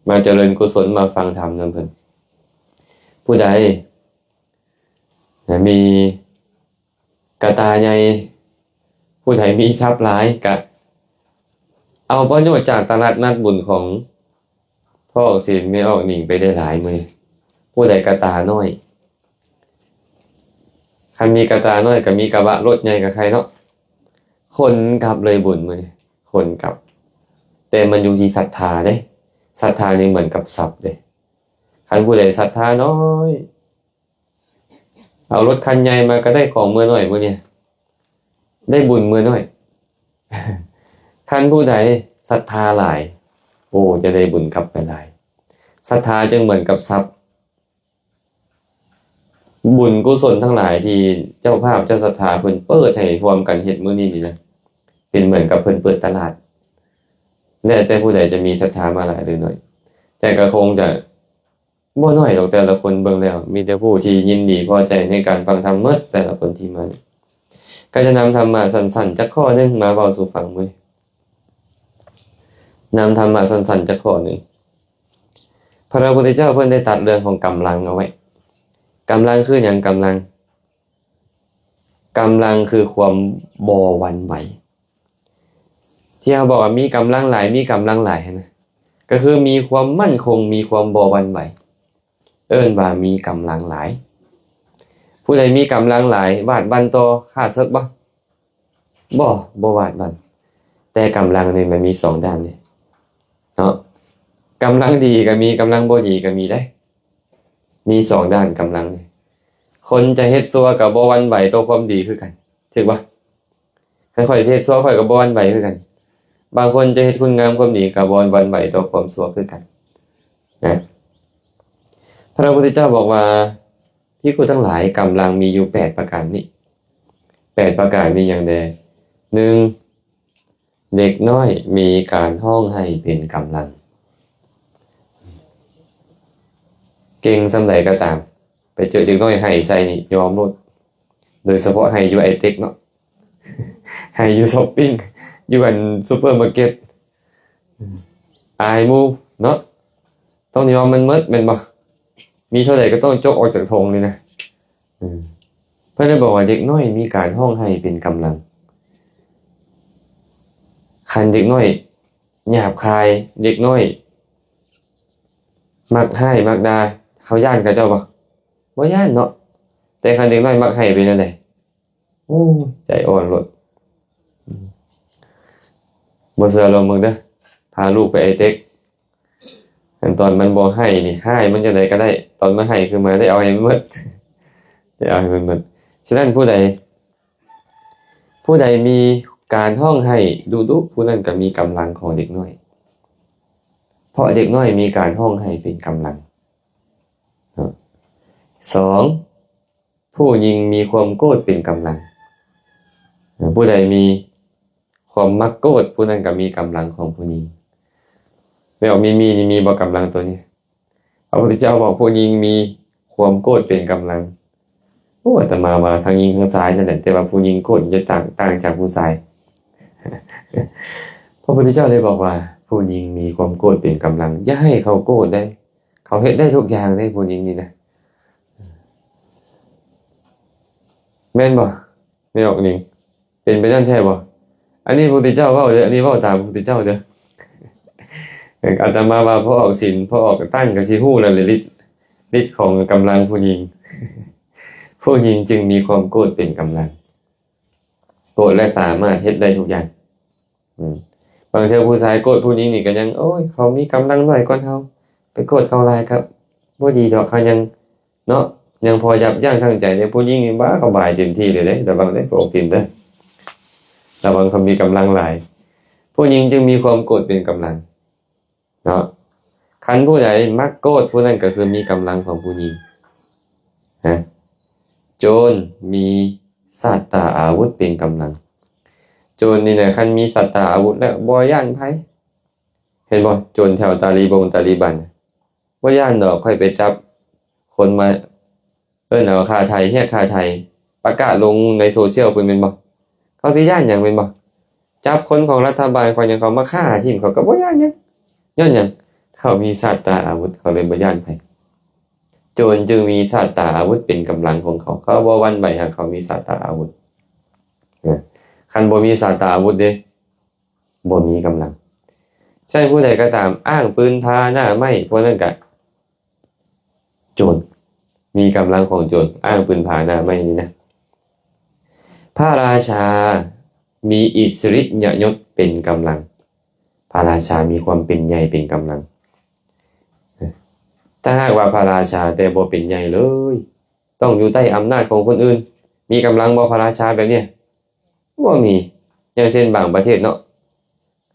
ມາຈະເລີນກຸສົນ ມາຟັງທຳນຳເພິ່ນ. ຜູ້ໃດມີ ກະຕ່າໃຫຍ່ ຜູ້ໃດມີຊັບຫຼາຍກະເອົາປະໂຫຍດຈາກຕະຫຼາດນັດບຸນຂອງພໍ່ອອກສິນ ແມ່ອອກນິງໄປໄດ້ຫຼາຍມື້ນີ້. ຜູ້ໃດກະຕ່ານ້ອຍ ຄັນມີກະຕ່ານ້ອຍກະມີກະບະລົດໃຫຍ່ກະໄຄເນາະ ຂົນກັບເລີຍບຸນມື້ນີ້ ຂົນກັບ. ແຕ່ມັນຢູ່ທີ່ສັດທາເດ້ ສັດທານີ້ເໝືອນກັບຊັບເດ້. ຄັນຜູ້ໃດສັດທານ້ອຍ ເອົາລົດຄັນໃຫຍ່ມາກໍໄດ້ຂອງເມືອນ້ອຍມື້ນີ້ ໄດ້ບຸນເມືອນ້ອຍ. ຄັນຜູ້ໃດສັດທາຫຼາຍ ໂອ້ ຈະໄດ້ບຸນກັບໄປຫຼາຍ. ສັດທາຈຶ່ງເໝືອນກັບຊັບ ບຸນກຸສົນທັງຫຼາຍທີ່ເຈົ້າພາບເຈົ້າສັດທາເພິ່ນເປີດໃຫ້ຮ່ວມກັນເຮັດມື້ນີ້ນີ້ນະ ເປັນເໝືອນກັບເພິ່ນເປີດຕະຫຼາດ. ແລ້ວແຕ່ຜູ້ໃດຈະມີສັດທາມາຫຼາຍຫຼືໜ້ອຍ. ແຕ່ກໍຄົງຈະບໍ່ນ້ອຍດອກ ແຕ່ລະຄົນເບິ່ງແລ້ວ ມີແຕ່ຜູ້ທີ່ຍິນດີພໍໃຈໃນການຟັງທຳໝົດ ແຕ່ລະຄົນທີ່ມານີ້. ກໍຈະນຳທຳມະສັ້ນໆຈັກຂໍ້ໜຶ່ງມາເວົ້າສູ່ຟັງມື້ນີ້. ນຳທຳມະສັ້ນໆຈັກຂໍ້ໜຶ່ງ. ພະພຸດທະເຈົ້າເພິ່ນໄດ້ຕັດເລື່ອງຂອງກຳລັງເອົາໄວ້. ກຳລັງຄືຫຍັງ? ກຳລັງ ກຳລັງຄືຄວາມບໍ່ຫວັ່ນໄຫວ. ທີ່ເຮົາບອກວ່າມີກຳລັງຫຼາຍ, ມີກຳລັງຫຼາຍຫັ້ນນະ, ກໍຄືມີຄວາມໝັ້ນຄົງ, ມີຄວາມບໍ່ຫວັ່ນໄຫວ, ເອີ້ນວ່າມີກຳລັງຫຼາຍ. ຜູ້ໃດມີກຳລັງຫຼາຍ ຫວາດຫວັ່ນຕໍ່ຂ້າເສິກບໍ່? ບໍ່, ບໍ່ຫວາດຫວັ່ນ. ແຕ່ກຳລັງນີ້ມັນມີສອງດ້ານເດ້ເນາະ. ກຳລັງດີກໍມີ, ກຳລັງບໍ່ດີກໍມີເດ້. ມີສອງດ້ານກຳລັງນີ້. ຄົນຈະເຮັດຊົ່ວກໍບໍ່ຫວັ່ນໄຫວຕໍ່ຄວາມດີຄືກັນ, ຖືກບໍ່? ຄັນຂ້ອຍຊິເຮັດຊົ່ວ ຂ້ອຍກໍບໍ່ຫວັ່ນໄຫວຄືກັນ. ບາງຄົນຈະເຮັດຄຸນງາມຄວາມດີກໍບໍ່ຫວັ່ນໄຫວຕໍ່ຄວາມຊົ່ວຄືກັນນະ. ພະພຸດທະເຈົ້າບອກວ່າ, ພິກຂຸທັງຫຼາຍ, ກຳລັງມີຢູ່ແປດປະການນີ້. ແປດປະການມີຫຍັງແດ່? ໜຶ່ງ, ເດັກນ້ອຍມີການຮ້ອງໄຫ້ເປັນກຳລັງ. ເກັ່ງສ່ຳໃດກໍຕາມ, ໄປເຈີເດັກນ້ອຍໄຫ້ໃສ່ນີ້ ຍອມໂລດ. ໂດຍສະເພາະໄຫ້ຢູ່ໄອເຕັກເນາະ, ໄຫ້ຢູ່ຊັອບປິງ, ຢູ່ອັນຊຸບເປີມາເກັດ, ອາຍໝູ່ເນາະ. ຕ້ອງຍອມມັນໝົດແມ່ນບໍ່? ມີເທົ່າໃດກໍຕ້ອງຈົກອອກຈາກຖົງນີ້ນະ. ເພິ່ນໄດ້ບອກວ່າເດັກນ້ອຍມີການຮ້ອງໄຫ້ເປັນກຳລັງ. ຄັນເດັກນ້ອຍຫຍາບຄາຍ, ເດັກນ້ອຍມັກຮ້າຍມັກດ່າ, ເຮົາຢ້ານເຂົາເຈົ້າບໍ່? ບໍ່ຢ້ານເນາະ. ແຕ່ຄັນເດັກນ້ອຍມັກໄຫ້ເປັນແນວໃດ? ໂອ້ຍ ໃຈອ່ອນໂລດ. ບໍ່ເຊື່ອລອງເບິ່ງເດີ້, ພາລູກໄປໄອເຕັກ. ອັນຕອນມັນບໍ່ໄຫ້ນີ້, ຮ້າຍມັນຈັ່ງໃດກໍໄດ້, ຕອນມັນໄຫ້ຂຶ້ນມາ ໄດ້ເອົາໃຫ້ມັນໝົດ, ໄດ້ເອົາໃຫ້ມັນໝົດ. ສະນັ້ນ ຜູ້ໃດ, ຜູ້ໃດມີການຮ້ອງໄຫ້ດຸໆ, ຜູ້ນັ້ນກໍມີກຳລັງຂອງເດັກນ້ອຍ, ເພາະເດັກນ້ອຍມີການຮ້ອງໄຫ້ເປັນກຳລັງ. ສອງ, ຜູ້ຍິງມີຄວາມໂກດເປັນກຳລັງ. ຜູ້ໃດມີຄວາມມັກໂກດ, ຜູ້ນັ້ນກໍມີກຳລັງຂອງຜູ້ຍິງ. ແລ້ວມີ, ມີ, ນີ້ມີບໍ່ກຳລັງຕົວນີ້? ພະພຸດທະເຈົ້າບອກຜູ້ຍິງມີຄວາມໂກດເປັນກຳລັງ. ໂອ້, ອາດຕະມາວ່າທັງຍິງທັງຊາຍນັ້ນແຫຼະ, ແຕ່ວ່າຜູ້ຍິງໂກດຈະຕ່າງ, ຕ່າງຈາກຜູ້ຊາຍ. ພະພຸດທະເຈົ້າໄດ້ບອກວ່າ ຜູ້ຍິງມີຄວາມໂກດເປັນກຳລັງ. ຢ່າໃຫ້ເຂົາໂກດເດ້. ເຂົາເຮັດໄດ້ທຸກຢ່າງເດ້ ຜູ້ຍິງນີ້ນະ. ແມ່ນບໍ່ ແມ່ອອກນິງ? ເປັນໄປນັ້ນແທ້ບໍ່? ອັນນີ້ພະພຸດທະເຈົ້າເວົ້າເດີ້, ອັນນີ້ເວົ້າຕາມພະພຸດທະເຈົ້າເດີ້. ອາດຕະມາວ່າພໍອອກສິນ, ພໍອອກຕັ້ງກໍຊິຮູ້ແລ້ວແຫຼະ ລິດ, ລິດຂອງກຳລັງຜູ້ຍິງ. ຜູ້ຍິງຈຶ່ງມີຄວາມໂກດເປັນກຳລັງ. ໂກດແລ້ວສາມາດເຮັດໄດ້ທຸກຢ່າງ. ອືມ ບາງເທື່ອຜູ້ຊາຍໂກດຜູ້ຍິງນີ້ກໍຍັງ, ໂອ້ຍ ເຂົາມີກຳລັງນ້ອຍກວ່າເຮົາ, ໄປໂກດເຂົາຫຼາຍກໍບໍ່ດີດອກ, ເຮົາຍັງເນາະ, ຍັງພໍຢັບຢັ້ງຊົ່ງໃຈເດ້. ຜູ້ຍິງນີ້ ບ້າ, ເຂົາບາຍເຕັມທີ່ເລີຍເດ້, ລະວັງເດ້ ພວກທີມເດີ, ລະວັງເຂົາມີກຳລັງຫຼາຍ. ຜູ້ຍິງຈຶ່ງມີຄວາມໂກດເປັນກຳລັງເນາະ. ຄັນຜູ້ໃດມັກໂກດ, ຜູ້ນັ້ນກໍຄືມີກຳລັງຂອງຜູ້ຍິງ. ຮະ? ໂຈນມີສັດຕາອາວຸດເປັນກຳລັງ. ໂຈນນີ້ນະ ຄັນມີສັດຕາອາວຸດແລ້ວ ບໍ່ຢ້ານໃຜ. ເຫັນບໍ່? ໂຈນແຖວຕາລີບົງຕາລີບັນ ບໍ່ຢ້ານດອກ. ຂ້ອຍໄປຈັບຄົນມາ ເອີ້ນເອົາຄ່າໄຖ່, ຮຽກຄ່າໄຖ່, ປະກາດລົງໃນໂຊຊຽວພຸ້ນແມ່ນບໍ່? ເຂົາຊິຢ້ານຫຍັງແມ່ນບໍ່? ຈັບຄົນຂອງລັດຖະບານຂອງຫຍັງ ເຂົາມາຂ້າຖິ້ມ ເຂົາກໍບໍ່ຢ້ານຫຍັງ. ຍ້ອນຫຍັງ? ເຂົາມີສັດຕາອາວຸດ, ເຂົາເລີຍບໍ່ຢ້ານໃຜ. ໂຈນຈຶ່ງມີສັດຕາອາວຸດເປັນກຳລັງຂອງເຂົາ. ເຂົາບໍ່ຫວັ່ນໄຫວຫາກເຂົາມີສັດຕາອາວຸດ. ເອີ ຄັນບໍ່ມີສັດຕາອາວຸດເດ້, ບໍ່ມີກຳລັງ. ໃຊ້ຜູ້ໃດກໍຕາມອ້າງປືນພາໜ້າໄມ້, ພວກນັ້ນກະ ໂຈນ, ມີກຳລັງຂອງໂຈນ, ອ້າງປືນພາໜ້າໄມ້ນີ້ນະ. ພະລາຊາມີອິດສະລິຍະຍົດເປັນກຳລັງ. ພະລາຊາມີຄວາມເປັນໃຫຍ່ເປັນກຳລັງ. ຖ້າຫາກວ່າພະລາຊາແຕ່ບໍ່ເປັນໃຫຍ່ເລີຍ, ຕ້ອງຢູ່ໃຕ້ອຳນາດຂອງຄົນອື່ນ, ມີກຳລັງບໍ່ພະລາຊາແບບນີ້? ບໍ່ມີ. ຢ່າງເຊັ່ນບາງປະເທດເນາະ,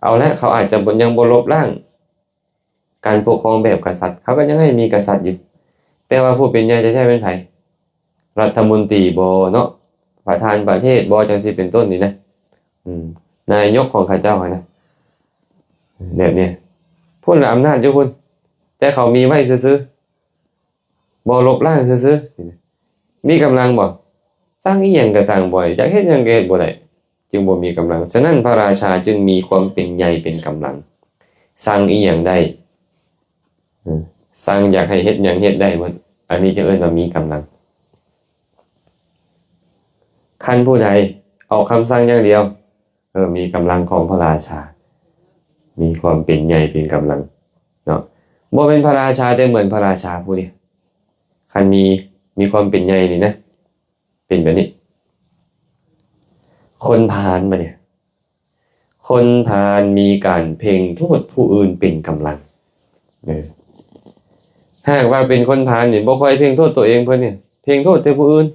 ເອົາລະ, ເຂົາອາດຈະບໍ່, ຍັງບໍ່ລົບລ້າງ ການປົກຄອງແບບກະສັດ, ເຂົາກໍຍັງໃຫ້ມີກະສັດຢູ່. ແຕ່ວ່າຜູ້ເປັນໃຫຍ່ແທ້ໆແມ່ນໃຜ? ລັດຖະມົນຕີບໍເນາະ, ປະທານປະເທດບໍ, ຈັ່ງຊີ້ເປັນຕົ້ນນີ້ນະ. ອືມ, ນາຍົກຂອງເຂົາເຈົ້າຫັ້ນນະ, ແບບນີ້. ພຸ້ນລະອຳນາດຢູ່ພຸ້ນ, ແຕ່ເຂົາມີໄວ້ຊື່ໆ ບໍ່ລົບລ້າງຊື່ໆ ມີກຳລັງບໍ່? ສັ່ງອີ່ຫຍັງກໍສັ່ງບໍ່ໄດ້ ຢາກເຮັດຫຍັງກໍເຮັດບໍ່ໄດ້ ຈຶ່ງບໍ່ມີກຳລັງ. ສະນັ້ນ ພະລາຊາຈຶ່ງມີຄວາມເປັນໃຫຍ່ເປັນກຳລັງ ສັ່ງອີ່ຫຍັງໄດ້ ເອີ ສັ່ງຢາກໃຫ້ເຮັດຫຍັງເຮັດໄດ້ໝົດ ອັນນີ້ຈຶ່ງເອີ້ນວ່າມີກຳລັງ. ຄັນຜູ້ໃດອອກຄຳສັ່ງຢ່າງດຽວ ເອີ ມີກຳລັງຂອງພະລາຊາ ມີຄວາມເປັນໃຫຍ່ເປັນກຳລັງເນາະ. ບໍ່ແມ່ນພະລາຊາ ແຕ່ເໝືອນພະລາຊາຜູ້ນີ້ ຄັນມີ ມີຄວາມເປັນໃຫຍ່ນີ້ນະ ເປັນແບບນີ້. ຄົນພານບັດນີ້ ຄົນພານມີການເພັ່ງໂທດຜູ້ອື່ນເປັນກຳລັງ. ເອີ ຫາກວ່າເປັນຄົນພານນີ້ ບໍ່ຄ່ອຍເພັ່ງໂທດຕົວເອງເພິ່ນນີ້ ເພັ່ງໂທດແຕ່ຜູ້ອື່ນ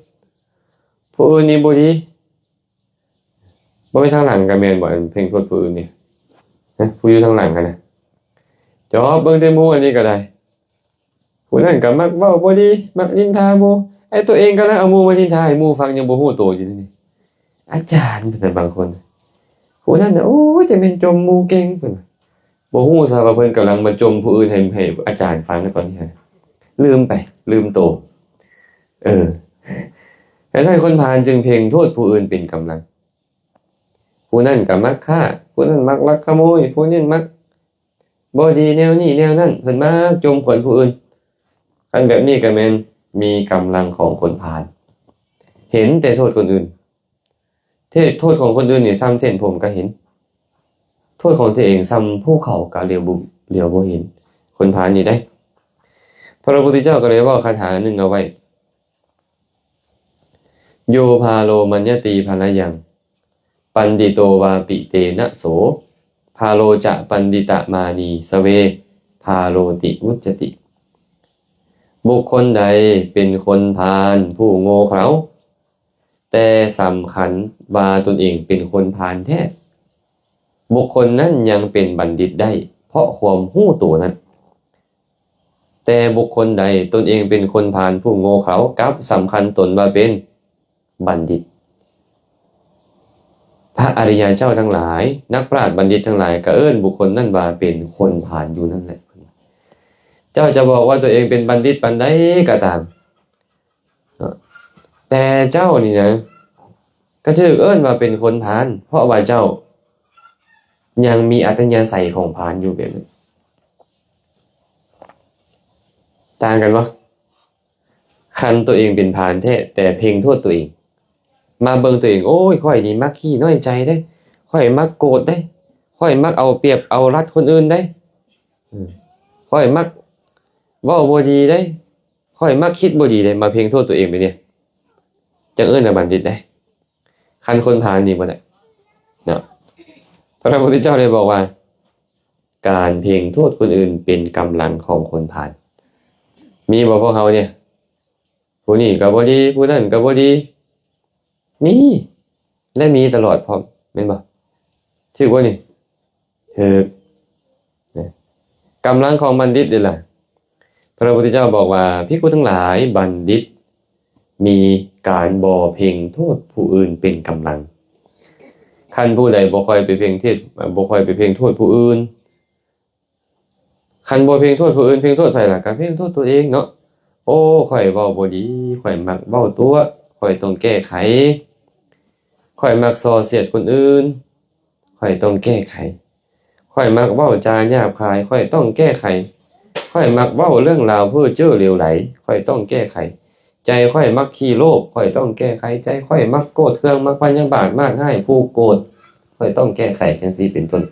ຜູ້ອື່ນນີ້ບໍ່ດີ. ບໍ່ແມ່ນທາງຫຼັງກໍແມ່ນບໍ່ ອັນເພັ່ງໂທດຜູ້ອື່ນນີ້ ຮະ ຜູ້ຢູ່ທາງຫຼັງຫັ້ນນະ ຈອບເບິ່ງແຕ່ໝູ່ ອັນນີ້ກໍໄດ້ ຜູ້ນັ້ນກໍມັກເວົ້າບໍ່ດີ ມັກນິນທາໝູ່ ໄອ້ຕົວເອງກຳລັງເອົາໝູ່ມານິນທາໃຫ້ໝູ່ຟັງ ຍັງບໍ່ຮູ້ໂຕຢູ່ນີ້. ອາຈານເພິ່ນນະ ບາງຄົນ ຜູ້ນັ້ນນະ ໂອ້ຍ ຈະແມ່ນຈົ່ມໝູ່ເກັ່ງ ເພິ່ນວ່າ ບໍ່ຮູ້ຊະວ່າເພິ່ນກຳລັງມາຈົ່ມຜູ້ອື່ນໃຫ້ ໃຫ້ອາຈານຟັງຕອນນີ້ ລືມໄປ ລືມໂຕ. ເອີ ແຕ່ນັ້ນຄົນພານຈຶ່ງເພັ່ງໂທດຜູ້ອື່ນເປັນກຳລັງ ຜູ້ນັ້ນກໍມັກຄ້າ ຜູ້ນັ້ນມັກລັກຂະໂມຍ ຜູ້ນີ້ມັກບໍ່ດີແນວນີ້ແນວນັ້ນ ເພິ່ນມັກຈົ່ມຂວັນຜູ້ອື່ນ. ຄັນແບບນີ້ກໍແມ່ນມີກຳລັງຂອງຄົນພານ ເຫັນແຕ່ໂທດຄົນອື່ນ ເທດ ໂທດຂອງຄົນອື່ນນີ້ ສ່ຳເສັ້ນຜົມກໍເຫັນ ໂທດຂອງຕົວເອງສ່ຳພູເຂົາກໍຫຼຽວບໍ່ ຫຼຽວບໍ່ເຫັນ ຄົນພານນີ້ເດ້. ພະພຸດທະເຈົ້າກໍເລີຍເວົ້າຄາຖາໜຶ່ງເອົາໄວ້ ໂຍພາໂລມັນຍະຕີພາລະຍັງ ປັນດິໂຕວາປິເຕນະໂສ ພາໂລຈະປັນດິຕະມານີ ສະເວ ພາໂລຕິ ວຸດຈະຕິ. ບຸກຄົນໃດເປັນຄົນພານຜູ້ໂງ່ເຂົາ ແຕ່ສຳຄັນວ່າຕົນເອງເປັນຄົນພານແທ້ ບຸກຄົນນັ້ນຍັງເປັນບັນດິດໄດ້ ເພາະຄວາມຮູ້ໂຕນັ້ນ. ແຕ່ບຸກຄົນໃດຕົນເອງເປັນຄົນພານຜູ້ໂງ່ເຂົາ ກັບສຳຄັນຕົນວ່າເປັນບັນດິດ. ພະອະລິຍະເຈົ້າທັງຫຼາຍ ນັກປາດບັນດິດທັງຫຼາຍ ກໍເອີ້ນບຸກຄົນນັ້ນວ່າເປັນຄົນພານຢູ່ນັ້ນແຫຼະ. ເຈົ້າຈະບອກວ່າຕົວເອງເປັນບັນດິດປານໃດກໍຕາມ ເນາະ ແຕ່ເຈົ້ານີ້ນະ ກໍຖືກເອີ້ນວ່າເປັນຄົນພານ ເພາະວ່າເຈົ້າຍັງມີອັດຕະຍາໄສຂອງພານຢູ່ແບບນັ້ນ. ຕ່າງກັນບໍ່? ຄັນຕົວເອງເປັນພານແທ້ ແຕ່ເພັ່ງໂທດຕົວເອງ ມາເບິ່ງຕົວເອງ ໂອ້ຍ ຂ້ອຍນີ້ມັກຂີ້ນ້ອຍໃຈເດ້ ຂ້ອຍມັກໂກດເດ້ ຂ້ອຍມັກເອົາປຽບເອົາລັດຄົນອື່ນເດ້ ເອີ ຂ້ອຍມັກເວົ້າບໍ່ດີເດ້ ຂ້ອຍມັກຄິດບໍ່ດີເດ້ ມາເພັ່ງໂທດຕົວເອງແບບນີ້ ຈັ່ງເອີ້ນວ່າບັນດິດເດ້. ຄັນຄົນພານນີ້ບໍ່ໄດ້ເນາະ ພະພຸດທະເຈົ້າໄດ້ບອກວ່າ ການເພັ່ງໂທດຄົນອື່ນເປັນກຳລັງຂອງຄົນພານ. ມີບໍ່ພວກເຮົານີ້? ຜູ້ນີ້ກໍບໍ່ດີ ຜູ້ນັ້ນກໍບໍ່ດີ ມີ ແລະ ມີຕະຫຼອດພ້ອມ ແມ່ນບໍ່? ຖືກບໍ່ນີ້? ຖືກ. ນະ ກຳລັງຂອງບັນດິດເດ້ລະ ພະພຸດທະເຈົ້າບອກວ່າ ພິກຂຸທັງຫຼາຍ ບັນດິດມີການບໍ່ເພັ່ງໂທດຜູ້ອື່ນເປັນກຳລັງ. ຄັນຜູ້ໃດບໍ່ຄ່ອຍໄປເພັ່ງເທດ ບໍ່ຄ່ອຍໄປເພັ່ງໂທດຜູ້ອື່ນ ຄັນບໍ່ເພັ່ງໂທດຜູ້ອື່ນ ເພັ່ງໂທດໃຜລະ? ກໍເພັ່ງໂທດຕົວເອງເນາະ. ໂອ້ ຂ້ອຍເວົ້າບໍ່ດີ ຂ້ອຍມັກເວົ້າຕົວະ ຂ້ອຍຕ້ອງແກ້ໄຂ ຂ້ອຍມັກສໍ້ສຽດຄົນອື່ນ ຂ້ອຍຕ້ອງແກ້ໄຂ ຂ້ອຍມັກເວົ້າຈາຫຍາບຄາຍ ຂ້ອຍຕ້ອງແກ້ໄຂ ຂ້ອຍມັກເວົ້າເລື່ອງລາວເພ້ອເຈ້ອເຫຼວໄຫຼ ຂ້ອຍຕ້ອງແກ້ໄຂ ໃຈຂ້ອຍມັກຂີ້ໂລບ ຂ້ອຍຕ້ອງແກ້ໄຂ ໃຈຂ້ອຍມັກໂກດເຄືອງ ມັກພະຍາບາດ ມາດຮ້າຍຜູ້ໂກດ ຂ້ອຍຕ້ອງແກ້ໄຂ ຈັ່ງຊີ້ເປັນຕົ້ນ.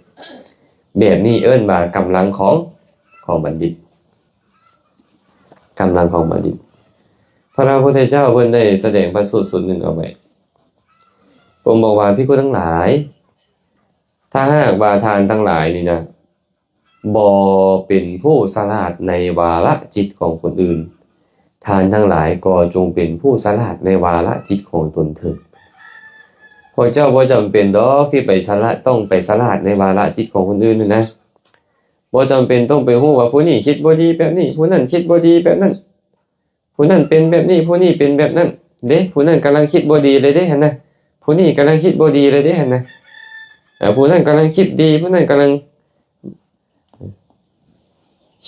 ແບບນີ້ເອີ້ນວ່າກຳລັງຂອງ ຂອງບັນດິດ ກຳລັງຂອງບັນດິດ. ພະພຸດທະເຈົ້າເພິ່ນໄດ້ສະແດງພະສູດສູດໜຶ່ງເອົາໄວ້ ພະອົງບອກວ່າ ພິກຂຸທັງຫຼາຍ ຖ້າຫາກວ່າທ່ານທັງຫຼາຍນີ້ນະ ບໍ່ເປັນຜູ້ສະຫຼາດໃນວາລະຈິດຂອງຄົນອື່ນ ທ່ານທັງຫຼາຍກໍຈົ່ງເປັນຜູ້ສະຫຼາດໃນວາລະຈິດຂອງຕົນເຖີດ. ພວກເຈົ້າບໍ່ຈຳເປັນດອກທີ່ໄປສະຫຼາດ ຕ້ອງໄປສະຫຼາດໃນວາລະຈິດຂອງຄົນອື່ນຫັ້ນນະ. ບໍ່ຈຳເປັນຕ້ອງໄປຮູ້ວ່າຜູ້ນີ້ຄິດບໍ່ດີແບບນີ້ ຜູ້ນັ້ນຄິດບໍ່ດີແບບນັ້ນ ຜູ້ນັ້ນເປັນແບບນີ້ ຜູ້ນີ້ເປັນແບບນັ້ນເດ້ ຜູ້ນັ້ນກຳລັງຄິດບໍ່ດີເລີຍເດ້ຫັ້ນນະ ຜູ້ນີ້ກຳລັງຄິດບໍ່ດີເລີຍເດ້ຫັ້ນນະ ເອີ ຜູ້ນັ້ນກຳລັງຄິດດີ ຜູ້ນັ້ນກຳລັງ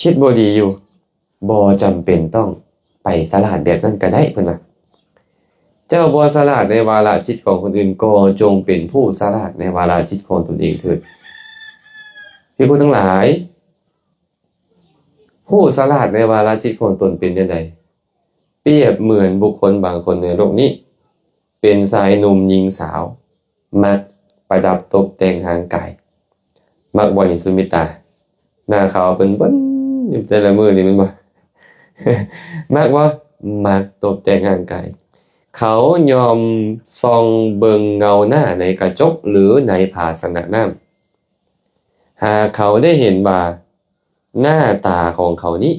ຄິດບໍ່ດີຢູ່ ບໍ່ຈຳເປັນຕ້ອງໄປສະຫຼາດແບບນັ້ນກໍໄດ້ ເພິ່ນວ່າ. ເຈົ້າບໍ່ສະຫຼາດໃນວາລະຈິດຂອງຄົນອື່ນ ກໍຈົ່ງເປັນຜູ້ສະຫຼາດໃນວາລະຈິດຂອງຕົນເອງເຖີດ. ພິກຂຸທັງຫຼາຍ, ຜູ້ສະຫຼາດໃນວາລະຈິດຂອງຕົນເປັນຈັ່ງໃດ? ປຽບເໝືອນບຸກຄົນບາງຄົນໃນໂລກນີ້ ເປັນຊາຍໜຸ່ມຍິງສາວ ມັກປະດັບຕົບແຕ່ງຮ່າງກາຍ. ມັກບໍ່ນີ້ ສຸມິດຕາ? ໜ້າຂາວເພິ່ນເບິ່ນຢູ່ແຕ່ລະມື້ນີ້ແມ່ນບໍ່? ມັກບໍ່? ມັກຕົບແຕ່ງຮ່າງກາຍ. ເຂົາຍ່ອມສ່ອງເບິ່ງເງົາໜ້າໃນກະຈົກ ຫຼື ໃນພາຊະນະນ້ຳ. ຫາກເຂົາໄດ້ເຫັນວ່າໜ້າຕາຂອງເຂົານີ້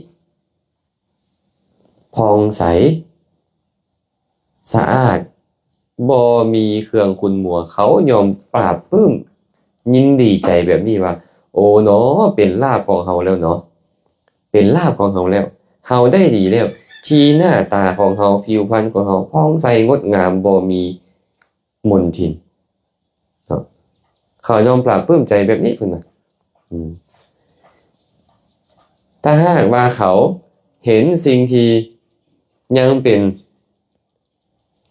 ຜ່ອງໃສ ສະອາດ ບໍ່ມີເຄື່ອງຂຸ່ນມົວ, ເຂົາຍ່ອມປາບປຶ້ມຍິນດີໃຈແບບນີ້ວ່າ ໂອເນາະ ເປັນລາບຂອງເຮົາແລ້ວເນາະ, ເປັນລາບຂອງເຮົາແລ້ວ, ເຮົາໄດ້ດີແລ້ວ ທີ່ໜ້າຕາຂອງເຮົາ, ຜິວພັນຂອງເຮົາ ຜ່ອງໃສງົດງາມ ບໍ່ມີ ມົນທິນເນາະ. ເຂົາຍອມປາບປຶ້ມໃຈແບບນີ້ ເພິ່ນວ່າ. ອືມ ຖ້າຫາກວ່າເຂົາເຫັນສິ່ງທີ່ຍັງເປັນ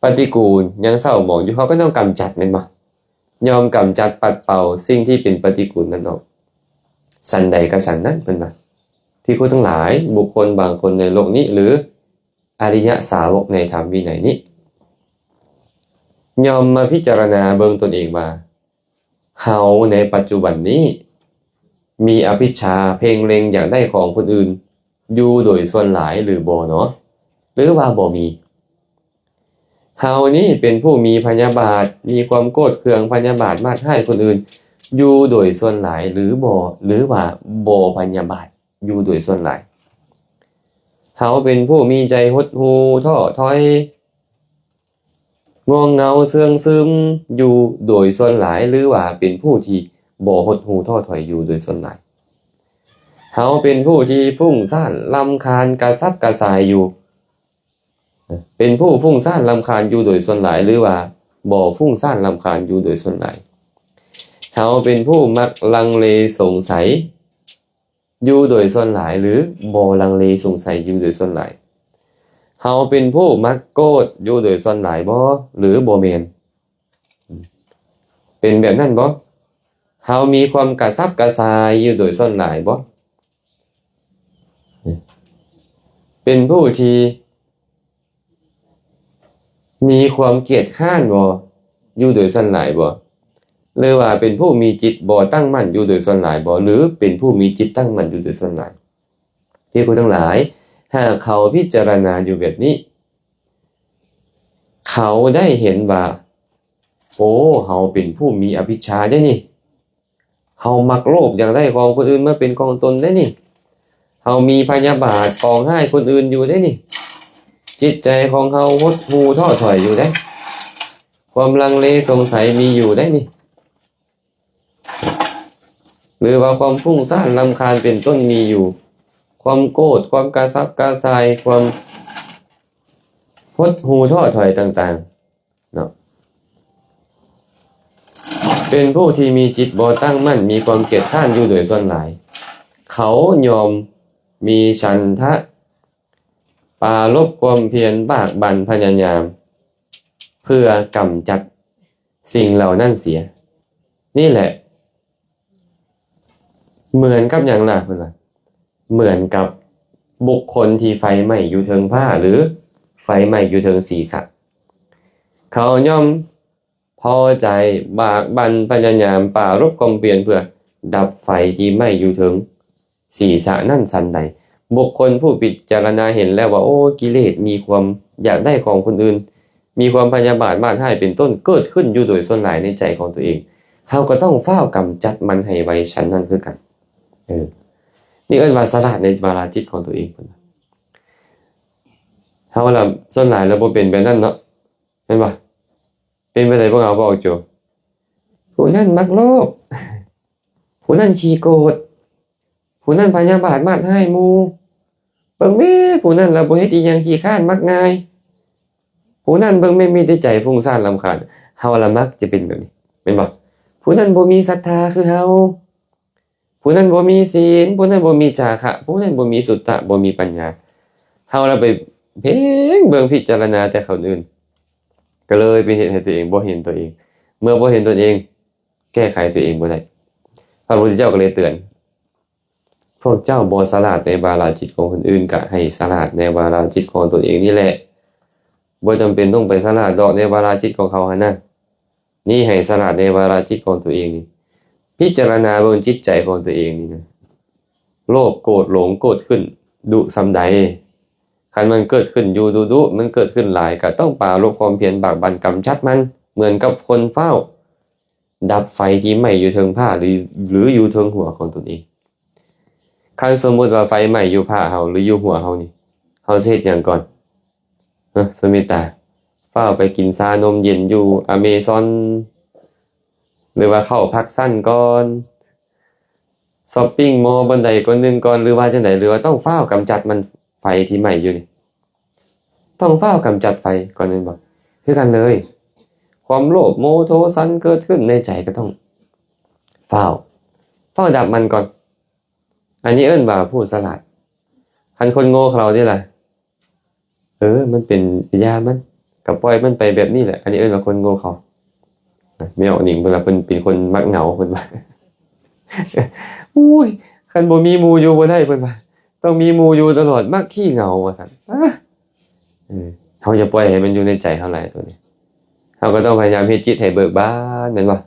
ປະຕິກູນ ຍັງເສົ້າໝອງຢູ່ ເຂົາກໍຕ້ອງກຳຈັດ ແມ່ນບໍ່? ຍອມກຳຈັດປັດເປົ່າສິ່ງທີ່ເປັນປະຕິກູນນັ້ນອອກ. ສັນໃດກໍສັນນັ້ນ ເພິ່ນວ່າ. ພິກຂຸທັງຫຼາຍ, ບຸກຄົນບາງຄົນໃນໂລກນີ້ ຫຼື ອະລິຍະສາວົກໃນທຳວິໄນນີ້ ຍ່ອມມາພິຈາລະນາເບິ່ງຕົນເອງວ່າ ເຮົາໃນປັດຈຸບັນນີ້ ມີອະພິດຊາເພງເລັງຢາກໄດ້ຂອງຄົນອື່ນຢູ່ໂດຍສ່ວນຫຼາຍຫຼືບໍ່ເນາະ? ຫຼືວ່າບໍ່ມີ? ເຮົານີ້ເປັນຜູ້ມີພະຍາບາດ, ມີຄວາມໂກດເຄືອງ, ພະຍາບາດມາດຮ້າຍຄົນອື່ນຢູ່ໂດຍສ່ວນຫຼາຍຫຼືບໍ່? ຫຼືວ່າບໍ່ພະຍາບາດ? ຢູ່ໂດຍສ່ວນຫຼາຍ. ເຮົາເປັນຜູ້ມີໃຈຫົດຫູ່ທໍ້ຖອຍ, ງ່ວງເຫງົາເຊື່ອງຊຶມຢູ່ໂດຍສ່ວນຫຼາຍ ຫຼືວ່າເປັນຜູ້ທີ່ບໍ່ຫົດຫູ່ທໍ້ຖອຍຢູ່ໂດຍສ່ວນຫຼາຍ? ເຮົາເປັນຜູ້ທີ່ຟຸ້ງຊ້ານລຳຄານກະສັບກະສ່າຍຢູ່, ເປັນຜູ້ຟຸ້ງຊ້ານລຳຄານຢູ່ໂດຍສ່ວນຫຼາຍ ຫຼືວ່າບໍ່ຟຸ້ງຊ້ານລຳຄານຢູ່ໂດຍສ່ວນຫຼາຍ? ເຮົາເປັນຜູ້ມັກລັງເລສົງໄສ ຢູ່ໂດຍສ່ວນຫຼາຍ ຫຼືບໍ່ລັງເລສົງໄສຢູ່ໂດຍສ່ວນຫຼາຍ? ເຮົາເປັນຜູ້ມັກໂກດຢູ່ໂດຍສ່ວນຫຼາຍບໍ່ ຫຼືບໍ່ແມ່ນ? ເປັນແບບນັ້ນບໍ່? ເຮົາມີຄວາມກະສັບກະສ່າຍຢູ່ໂດຍສ່ວນຫຼາຍບໍ່? ເປັນຜູ້ທີ່ ມີຄວາມກຽດຄ້ານບໍ່ ຢູ່ໂດຍສ່ວນຫຼາຍບໍ່? ຫຼືວ່າເປັນຜູ້ມີຈິດບໍ່ຕັ້ງໝັ້ນຢູ່ໂດຍສ່ວນຫຼາຍບໍ່? ຫຼືເປັນຜູ້ມີຈິດຕັ້ງໝັ້ນຢູ່ໂດຍສ່ວນຫຼາຍ? ພິກຂຸທັງຫຼາຍ, ຫາກເຂົາພິຈາລະນາຢູ່ແບບນີ້, ເຂົາໄດ້ເຫັນວ່າ ໂອ້ ເຮົາເປັນຜູ້ມີອະພິດຊາເດ້ນີ້. ເຮົາມັກໂລບຢາກໄດ້ຂອງຄົນອື່ນມາເປັນຂອງຕົນເດ້ນີ້. ເຮົາມີພະຍາບາດປອງຮ້າຍຄົນອື່ນຢູ່ເດ້ນີ້. ຈິດໃຈຂອງເຮົາຫົດຫູ່ທໍ້ຖອຍຢູ່ເດ້. ຄວາມລັງເລສົງໄສມີຢູ່ເດ້ນີ້. ຫຼືວ່າຄວາມຟຸ້ງຊ້ານລຳຄານເປັນຕົ້ນມີຢູ່. ຄວາມໂກດ, ຄວາມກະສັບກະສ່າຍ, ຄວາມຫົດຫູ່ທໍ້ຖອຍຕ່າງໆ. ເນາະ ເປັນຜູ້ທີ່ມີຈິດບໍ່ຕັ້ງໝັ້ນ, ມີຄວາມກຽດຄ້ານຢູ່ໂດຍສ່ວນຫຼາຍ. ເຂົາຍອມມີສັນທະປາລົບຄວາມພຽນບາກບັ່ນພະຍາຍາມ ເພື່ອກຳຈັດສິ່ງເຫຼົ່ານັ້ນເສຍ. ນີ້ແຫຼະ ເໝືອນກັບຫຍັງລະ? ເພິ່ນວ່າ ເໝືອນກັບບຸກຄົນທີ່ໄຟໄໝ້ຢູ່ເທິງພ້າ ຫຼື ໄຟໄໝ້ຢູ່ເທິງສີສະ. ເຂົາຍ່ອມພໍໃຈບາກບັ່ນພະຍາຍາມປາລົບຄວາມພຽນເພື່ອດັບໄຟທີ່ໄໝ້ຢູ່ເທິງສີສະນັ້ນສັນໃດ, ບຸກຄົນຜູ້ພິຈາລະນາເຫັນແລ້ວວ່າ ໂອ້ ກິເລດມີຄວາມຢາກໄດ້ຂອງຄົນອື່ນ, ມີຄວາມພະຍາບາດມາດຮ້າຍເປັນຕົ້ນເກີດຂຶ້ນຢູ່ໂດຍສ່ວນຫຼາຍໃນໃຈຂອງຕົວເອງ, ເຮົາກໍຕ້ອງຟ້າວກຳຈັດມັນໃຫ້ໄວສັນນັ້ນຄືກັນ. ເອີ ນີ້ເອີ້ນວ່າສະຫຼາດໃນວາລະຈິດຂອງຕົວເອງ. ເຮົາລະສ່ວນຫຼາຍລະບໍ່ເປັນແບບນັ້ນເນາະ ແມ່ນບໍ່? ເປັນແບບໃດພວກເຮົາບອກໂຈ? ຜູ້ນັ້ນມັກໂລບ, ຜູ້ນັ້ນຂີ້ໂກດ, ຜູ້ນັ້ນພະຍາບາດມາດຮ້າຍໝູ່. ເບິ່ງແມ້ ຜູ້ນັ້ນລະບໍ່ເຮັດອີ່ຫຍັງ, ຂີ້ຄ້ານ, ມັກງ່າຍ. ຜູ້ນັ້ນເບິ່ງແມ້ມີແຕ່ໃຈຟຸ້ງຊ້ານລຳຄານ. ເຮົາລະມັກຈະເປັນແບບນີ້ ແມ່ນບໍ່? ຜູ້ນັ້ນບໍ່ມີສັດທາຄືເຮົາ. ຜູ້ ຜູ້ນັ້ນບໍ່ມີສິນ, ຜູ້ນັ້ນບໍ່ມີຈາຄະ, ຜູ້ນັ້ນບໍ່ມີສຸຕະ, ບໍ່ມີປັນຍາ. ເຮົາລະໄປເພງເບິ່ງພິຈາລະນາແຕ່ຄົນອື່ນ, ກໍເລີຍໄປເຮັດໃຫ້ຕົວເອງບໍ່ເຫັນຕົວເອງ. ເມື່ອບໍ່ເຫັນຕົນເອງ, ແກ້ໄຂຕົວເອງບໍ່ໄດ້. ພະພຸດທະເຈົ້າກໍເລີຍເຕືອນ, ພວກເຈົ້າບໍ່ສະຫຼາດໃນວາລະຈິດຂອງຄົນອື່ນ, ກະໃຫ້ສະຫຼາດໃນວາລະຈິດຂອງຕົນເອງນີ້ແຫຼະ. ບໍ່ຈຳເປັນຕ້ອງໄປສະຫຼາດດອກໃນວາລະຈິດຂອງເຂົາຫັ້ນນະ. ນີ້ໃຫ້ສະຫຼາດໃນວາລະຈິດຂອງຕົວເອງນີ້. ພິຈາລະນາເບິ່ງຈິດໃຈຂອງຕົວເອງນີ້ນະ. ໂລບ ໂກດ ຫຼົງ ເກີດຂຶ້ນດຸສ່ຳໃດ? ຄັນມັນເກີດຂຶ້ນຢູ່ດຸໆ, ມັນເກີດຂຶ້ນຫຼາຍ, ກໍຕ້ອງປາລົບຄວາມພຽນບາກບັ່ນກຳຈັດມັນ, ເໝືອນກັບຄົນຟ້າວດັບໄຟທີ່ໄໝ້ຢູ່ເທິງຜ້າ ຫຼື ຫຼື ຢູ່ເທິງຫົວຂອງຕົນເອງ. ຄັນສົມມຸດວ່າໄຟໄໝ້ຢູ່ຜ້າເຮົາ ຫຼື ຢູ່ຫົວເຮົານີ້, ເຮົາຊິເຮັດຫຍັງກ່ອນ? ເອີ ສຸມິຕາ, ຟ້າວໄປກິນຊານົມເຢັນຢູ່ອາເມຊອນ ຫຼືວ່າເຂົ້າພັກຊັ້ນກ່ອນ, ຊັອບປິງມໍບ່ອນໃດບ່ອນໜຶ່ງກ່ອນ ຫຼືວ່າຈັ່ງໃດ? ຫຼືວ່າຕ້ອງຟ້າວກຳຈັດມັນ ໄຟທີ່ໄໝ້ຢູ່ນີ້? ຕ້ອງຟ້າວກຳຈັດໄຟກ່ອນແມ່ນບໍ່? ຄືກັນເລີຍ, ຄວາມໂລບ ໂມໂທ ສັນເກີດຂຶ້ນໃນໃຈກໍຕ້ອງຟ້າວ, ຟ້າວດັບມັນກ່ອນ. ອັນນີ້ເອີ້ນວ່າຜູ້ສະຫຼາດ. ຄັນຄົນໂງ່ເຂົາເດລະ? ເອີ ມັນເປັນ ຢ່າມັນ, ກໍປ່ອຍມັນໄປແບບນີ້ແຫຼະ. ອັນນີ້ເອີ້ນວ່າຄົນໂງ່ເຂົາ. ແມ່ອອກນິງເພິ່ນວ່າເພິ່ນເປັນຄົນມັກເຫງົາ, ເພິ່ນວ່າ ໂອ້ຍ ຄັນບໍ່ມີໝູ່ຢູ່ບໍ່ໄດ້, ເພິ່ນວ່າ ຕ້ອງມີໝູ່ຢູ່ຕະຫຼອດ, ມັກຂີ້ເຫງົາ ວ່າຊັ້ນ. ເອີ ເຮົາຢ່າປ່ອຍໃຫ້ມັນຢູ່ໃນໃຈເຮົາຫຼາຍ ຕົວນີ້. ເຮົາກໍຕ້ອງພະຍາຍາມເຮັດຈິດໃຫ້ເບີກບານ ແມ່ນບໍ່?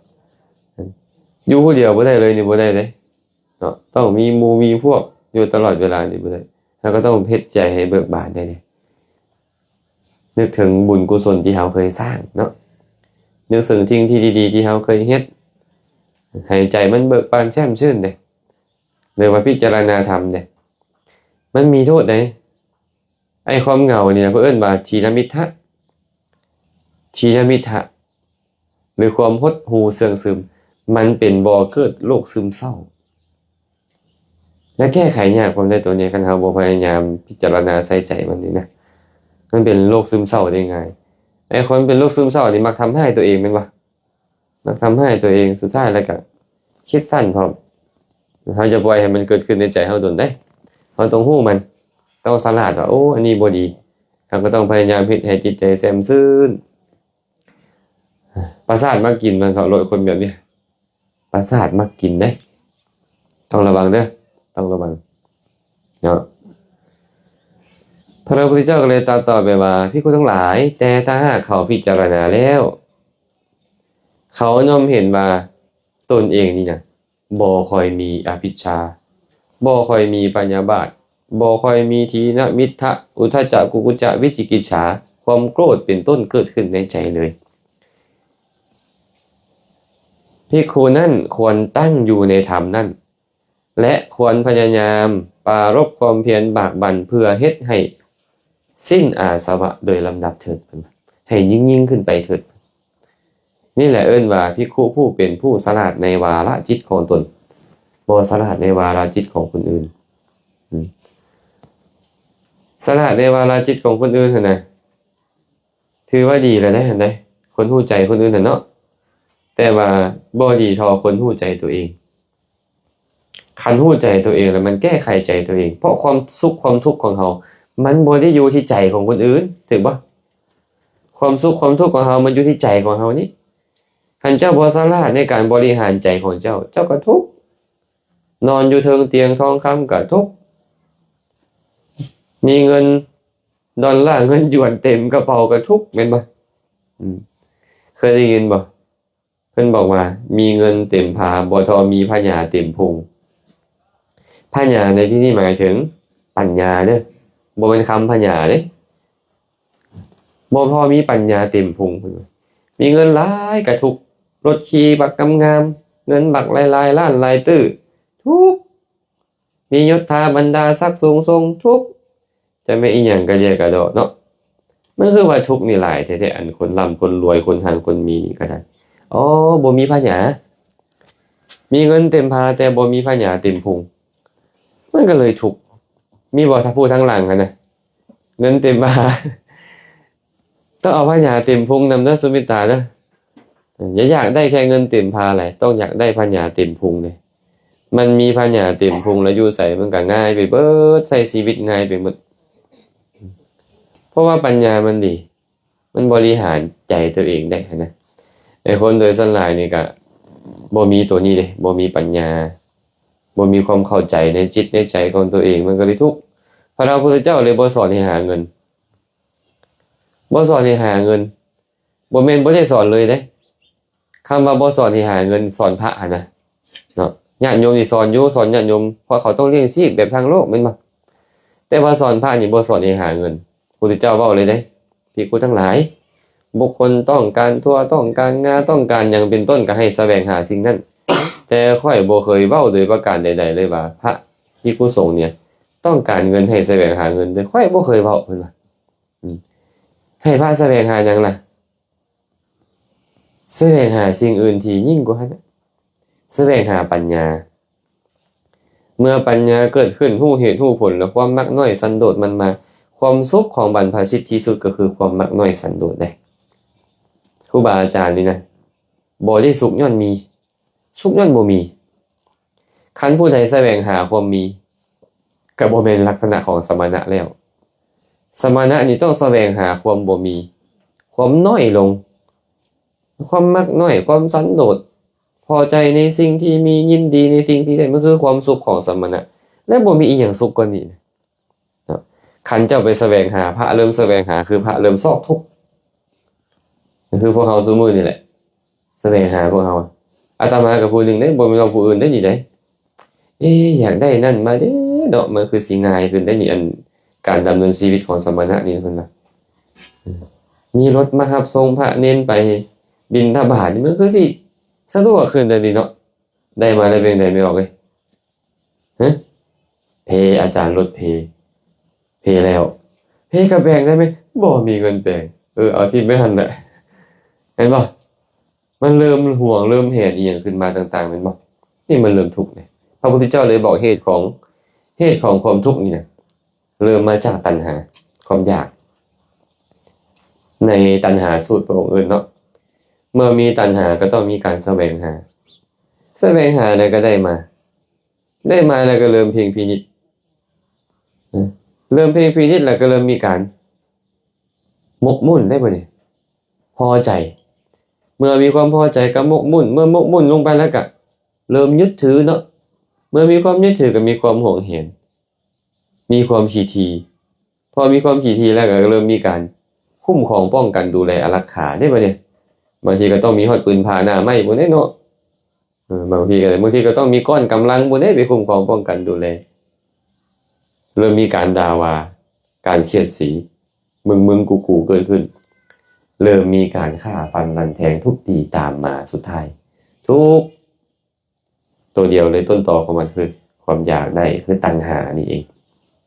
ຢູ່ຜູ້ດຽວບໍ່ໄດ້ເລີຍນີ້ ບໍ່ໄດ້ເດ້. ເນາະ, ຕ້ອງມີໝູ່ມີພວກຢູ່ຕະຫຼອດເວລານີ້ບໍ່ໄດ້. ເຮົາກໍຕ້ອງເຮັດໃຈໃຫ້ເບີກບານໄດ້ເດ້. ນຶກເຖິງບຸນກຸສົນທີ່ເຮົາເຄີຍສ້າງເນາະ, ນຶກເຖິງສິ່ງທີ່ດີໆທີ່ເຮົາເຄີຍເຮັດ, ໃຫ້ໃຈມັນເບີກບານແຊ່ມຊື່ນເດ້. ຫຼືວ່າພິຈາລະນາທຳເດ້. ມັນມີໂທດໃດ? ໄອ້ຄວາມເຫງົານີ້ນະ ເພິ່ນເອີ້ນວ່າທີນະມິດທະ, ທີນະມິດທະ ຫຼື ຄວາມຫົດຫູ່ເຊື່ອງຊຶມ, ມັນເປັນບໍ່ເກີດໂລກຊຶມເສົ້າ ແລະ ແກ້ໄຂຍາກ. ຄວາມໃນຕົວນີ້ ຄັນເຮົາບໍ່ພະຍາຍາມພິຈາລະນາໃສ່ໃຈມັນນີ້ນະ, ມັນເປັນໂລກຊຶມເສົ້າໄດ້ງ່າຍ. ໄອ້ຄົນເປັນໂລກຊຶມເສົ້ານີ້ມັກທຳຮ້າຍຕົວເອງແມ່ນບໍ່? ມັກທຳຮ້າຍຕົວເອງ, ສຸດທ້າຍແລ້ວກໍຄິດສັ້ນພ້ອມ. ເຮົາຢ່າປ່ອຍໃຫ້ມັນເກີດຂຶ້ນໃນໃຈເຮົາດົນເດ້. ເຮົາຕ້ອງຮູ້ມັນ, ຕ້ອງສະຫຼາດວ່າ ໂອ້ ອັນນີ້ບໍ່ດີ. ເຮົາກໍຕ້ອງພະຍາຍາມເຮັດໃຫ້ຈິດໃຈແຊ່ມຊື່ນ. ປະສາດມັກກິນມັນເນາະ, ໂລດຄົນແບບນີ້ ປະສາດມັກກິນເດ້. ຕ້ອງລະວັງເດີ, ຕ້ອງລະວັງເນາະ. ພະພຸດທະເຈົ້າກໍເລີຍຕັດຕໍ່ໄປວ່າ ພິກຂຸທັງຫຼາຍ, ແຕ່ຖ້າຫາກເຂົາພິຈາລະນາແລ້ວ ເຂົາຍ່ອມເຫັນວ່າຕົນເອງນີ້ນະ ບໍ່ຄ່ອຍມີອະວິດຊາ, ບໍ່ຄ່ອຍມີພະຍາບາດ, ບໍ່ຄ່ອຍມີທີນະມິດທະ, ອຸດທະຈະ, ກຸກຸຈະ, ວິຈິກິດສາ, ຄວາມໂກດເປັນຕົ້ນເກີດຂຶ້ນໃນໃຈເລີຍ. ພິກຂຸນັ້ນຄວນຕັ້ງຢູ່ໃນທຳນັ້ນ ແລະ ຄວນພະຍາຍາມປາລົບຄວາມພຽນບາກບັ່ນ ເພື່ອເຮັດໃຫ້ສິ້ນອາສະວະໂດຍລຳດັບເຖີດ, ເພິ່ນວ່າ ໃຫ້ຍິ່ງໆຂຶ້ນໄປເຖີດ. ນີ້ແຫຼະເອີ້ນວ່າພິກຂຸຜູ້ເປັນຜູ້ສະຫຼາດໃນວາລະຈິດຂອງຕົນ, ບໍ່ສະຫຼາດໃນວາລະຈິດຂອງຄົນອື່ນ. ອືມ ສະຫຼາດໃນວາລະຈິດຂອງຄົນອື່ນຫັ້ນນະ ຖືວ່າດີແລ້ວເດ້ ຫັ້ນເດ້, ຄົນຮູ້ໃຈຄົນອື່ນຫັ້ນເນາະ, ແຕ່ວ່າບໍ່ດີເທົ່າຄົນຮູ້ໃຈຕົວເອງ. ຄັນຮູ້ໃຈຕົວເອງແລ້ວ ມັນແກ້ໄຂໃຈຕົວເອງ, ເພາະຄວາມສຸກຄວາມທຸກຂອງເຮົາ ມັນບໍ່ໄດ້ຢູ່ທີ່ໃຈຂອງຄົນອື່ນ, ຖືກບໍ່? ຄວາມສຸກຄວາມທຸກຂອງເຮົາ ມັນຢູ່ທີ່ໃຈຂອງເຮົານີ້. ຄັນເຈົ້າບໍ່ສະຫຼາດໃນການບໍລິຫານໃຈຂອງເຈົ້າ, ເຈົ້າກໍທຸກ, ນອນຢູ່ເທິງຕຽງທອງຄຳກໍທຸກ, ມີເງິນດອນລາ ເງິນຢວນເຕັມກະເປົາກໍທຸກ, ແມ່ນບໍ່? ອືມ ເຄີຍໄດ້ຍິນບໍ່? ເພິ່ນບອກວ່າ ມີເງິນເຕັມພາ ບໍ່ທໍ່ມີພະຍາເຕັມພຸງ. ພະຍາໃນທີ່ນີ້ໝາຍເຖິງປັນຍາເດີ້, ບໍ່ແມ່ນຄຳພະຍາເດ້. ບໍ່ພໍມີປັນຍາເຕັມພຸງ, ເພິ່ນວ່າ ມີເງິນຫຼາຍກະທຸກ, ລົດຂີ່ບັກງາມໆ, ເງິນບັກຫຼາຍໆລ້ານຫຼາຍຕື້, ທຸກ. ມີຍົດຖາບັນດາສັກສູງສົ່ງ, ທຸກ. ຈະແມ່ນອີ່ຫຍັງກະເດຍກະເດາະເນາະ. ມັນຄືວ່າທຸກນີ້ຫຼາຍແທ້ໆ, ອັນຄົນລ່ຳຄົນລວຍ, ຄົນຮັ່ງຄົນມີນີ້ກໍໄດ້. ອໍ ບໍ່ມີພະຍາ, ມີເງິນເຕັມພາ ແຕ່ບໍ່ມີພະຍາເຕັມພຸງ, ມັນກໍເລີຍທຸກ. ມີບໍ່ ຖ້າຜູ້ທາງຫຼັງຫັ້ນນະ? ເງິນເຕັມພາ ຕ້ອງເອົາພະຍາເຕັມພຸງນຳເດີ ສຸມິຕາເດີ. ຢ່າຢາກໄດ້ແຄ່ເງິນເຕັມພາຫຼາຍ, ຕ້ອງຢາກໄດ້ພະຍາເຕັມພຸງເດ້. ມັນມີພະຍາເຕັມພຸງ ແລ້ວຢູ່ໃສມັນກໍງ່າຍໄປເບິດ, ໃຊ້ຊີວິດງ່າຍໄປໝົດ. ເພາະວ່າປັນຍາມັນດີ, ມັນບໍລິຫານໃຈຕົວເອງໄດ້ຫັ້ນນະ. ແຕ່ຄົນໂດຍສ່ວນຫຼາຍນີ້ກໍບໍ່ມີຕົວນີ້ເດ້, ບໍ່ມີປັນຍາ, ບໍ່ມີຄວາມເຂົ້າໃຈໃນຈິດໃນໃຈຂອງຕົວເອງ, ມັນກໍເລີຍທຸກ. ພະນະ ພະພຸດທະເຈົ້າເລີຍບໍ່ສອນໃຫ້ຫາເງິນ, ບໍ່ສອນໃຫ້ຫາເງິນ, ບໍ່ແມ່ນບໍ່ໄດ້ສອນເລີຍເດ້. ຄຳວ່າບໍ່ສອນໃຫ້ຫາເງິນ, ສອນພະຫັ້ນນະເນາະ. ຍາດໂຍມນີ້ສອນຢູ່, ສອນຍາດໂຍມ ເພາະເຂົາຕ້ອງລ້ຽງຊີບແບບທາງໂລກ ແມ່ນບໍ່? ແຕ່ວ່າສອນພະນີ້ບໍ່ສອນໃຫ້ຫາເງິນ. ພຸດທະເຈົ້າເວົ້າເລີຍເດ້, ພິກຂຸທັງຫຼາຍ, ບຸກຄົນຕ້ອງການຖົ່ວ ຕ້ອງການງາ ຕ້ອງການຫຍັງເປັນຕົ້ນ ກໍໃຫ້ສະແຫວງຫາສິ່ງນັ້ນ. ແຕ່ຂ້ອຍບໍ່ເຄີຍເວົ້າໂດຍປະການໃດໆເລີຍວ່າ ພະພິກຂຸສົງເນຍຕ້ອງການເງິນ ໃຫ້ສະແຫວງຫາເງິນເດີ, ຂ້ອຍບໍ່ເຄີຍເວົ້າ, ເພິ່ນວ່າ. ອືມ ໃຫ້ພະສະແຫວງຫາຫຍັງລະ? ສະແຫວງຫາສິ່ງອື່ນທີ່ຍິ່ງກວ່າຫັ້ນນະ, ສະແຫວງຫາປັນຍາ. ເມື່ອປັນຍາເກີດຂຶ້ນ, ຮູ້ເຫດຮູ້ຜົນ, ແລ້ວຄວາມມັກນ້ອຍສັນໂດດມັນມາ. ຄວາມສຸກຂອງບັນພະຊິດທີ່ສຸດກໍຄືຄວາມມັກນ້ອຍສັນໂດດເດ້. ຄູບາອາຈານນີ້ນະ ບໍ່ໄດ້ສຸກຍ້ອນມີ, ສຸກຍ້ອນບໍ່ມີ. ຄັນຜູ້ໃດສະແຫວງຫາຄວາມມີ, ກໍບໍ່ແມ່ນລັກສະນະຂອງສະມະນະແລ້ວ. ສະມະນະນີ້ຕ້ອງສະແຫວງຫາຄວາມບໍ່ມີ, ຄວາມນ້ອຍລົງ, ຄວາມມັກນ້ອຍ, ຄວາມສັນໂດດ, ພໍໃຈໃນສິ່ງທີ່ມີ, ຍິນດີໃນສິ່ງທີ່ໄດ້, ມັນຄືຄວາມສຸກຂອງສະມະນະ ແລະ ບໍ່ມີອີ່ຫຍັງສຸກກວ່ານີ້ນະ. ເນາະ ຄັນເຈົ້າໄປສະແຫວງຫາ, ພະເລີ່ມສະແຫວງຫາ ຄືພະເລີ່ມຊອກທຸກ. ຄືພວກເຮົາຊຸມື້ນີ້ແຫຼະ ສະແຫວງຫາພວກເຮົາ. ອາດຕະມາກໍຜູ້ໜຶ່ງເດ້, ບໍ່ແມ່ນວ່າຜູ້ອື່ນເດ້ນີ້ເດ້. ເອ ຢາກໄດ້ນັ້ນມາເດ້ເນາະ, ມັນຄືຊິງ່າຍຂຶ້ນໄດ໋ນີ້, ອັນການດຳເນີນຊີວິດຂອງສະມະນະນີ້ ເພິ່ນວ່າ. ເອີ ມີລົດມາຮັບສົ່ງພະເນນໄປບິນທະບາດນີ້, ມັນຄືຊິສະດວກຂຶ້ນໄດ໋ນີ້ເນາະ. ໄດ້ມາແລ້ວເປັນໃດແມ່ອອກເອີຍ? ຮະ? ເພ ອາຈານລົດເພ, ເພແລ້ວ. ເພກໍແປງໄດ້ໄໝ? ບໍ່ມີເງິນແປງ. ເອີ ເອົາຖິ້ມໄວ້ຫັ້ນແຫຼະ. ເຫັນບໍ່? ມັນເລີ່ມຫວງ, ເລີ່ມແຫນອີ່ຫຍັງຂຶ້ນມາຕ່າງໆ, ແມ່ນບໍ່? ນີ້ມັນເລີ່ມທຸກເດ້. ພະພຸດທະເຈົ້າເລີຍບອກເຫດຂອງ, ເຫດຂອງຄວາມທຸກນີ້ນະ ເລີ່ມມາຈາກຕັນຫາ, ຄວາມຢາກ. ໃນຕັນຫາສູດພະອົງເອີ້ນເນາະ, ເມື່ອມີຕັນຫາກໍຕ້ອງມີການສະແຫວງຫາ, ສະແຫວງຫາແລ້ວກໍໄດ້ມາ, ໄດ້ມາແລ້ວກໍເລີ່ມເພງພິນິດ, ເລີ່ມເພງພິນິດແລ້ວກໍເລີ່ມມີການໝົກໝຸ້ນໄດ້ບໍ່ນີ້? ພໍໃຈ. ເມື່ອມີຄວາມພໍໃຈກໍໝົກໝຸ້ນ, ເມື່ອໝົກໝຸ້ນລົງໄປແລ້ວກໍເລີ່ມຍຶດຖືເນາະ, ເມື່ອມີຄວາມຍຶດຖືກໍມີຄວາມຫວງແຫນ, ມີຄວາມຂີ້ຖີ່. ພໍມີຄວາມຂີ້ຖີ່ແລ້ວກໍເລີ່ມມີການຄຸ້ມຄອງ, ປ້ອງກັນ, ດູແລ, ອາລັກຂາເດ້ບັດນີ້. ບາງທີກໍຕ້ອງມີຮອດປືນຜາໜ້າໄມ້ພຸ້ນເດ້ເນາະ. ເອີ ບາງທີກໍ, ບາງທີກໍຕ້ອງມີກ້ອນກຳລັງພຸ້ນເດ້ໄປຄຸ້ມຄອງ, ປ້ອງກັນ, ດູແລ. ເລີ່ມມີການດ່າວ່າ, ການສຽດສີ, ມຶງໆ ກູໆ ເກີດຂຶ້ນ. ເລີ່ມມີການຂ້າຟັນລັນແທງ, ທຸບຕີຕາມມາ. ສຸດທ້າຍ ທຸກ ຕົວດຽວເລີຍ, ຕົ້ນຕໍຂອງມັນຄືຄວາມຢາກໄດ້, ຄືຕັນຫານີ້ເອງ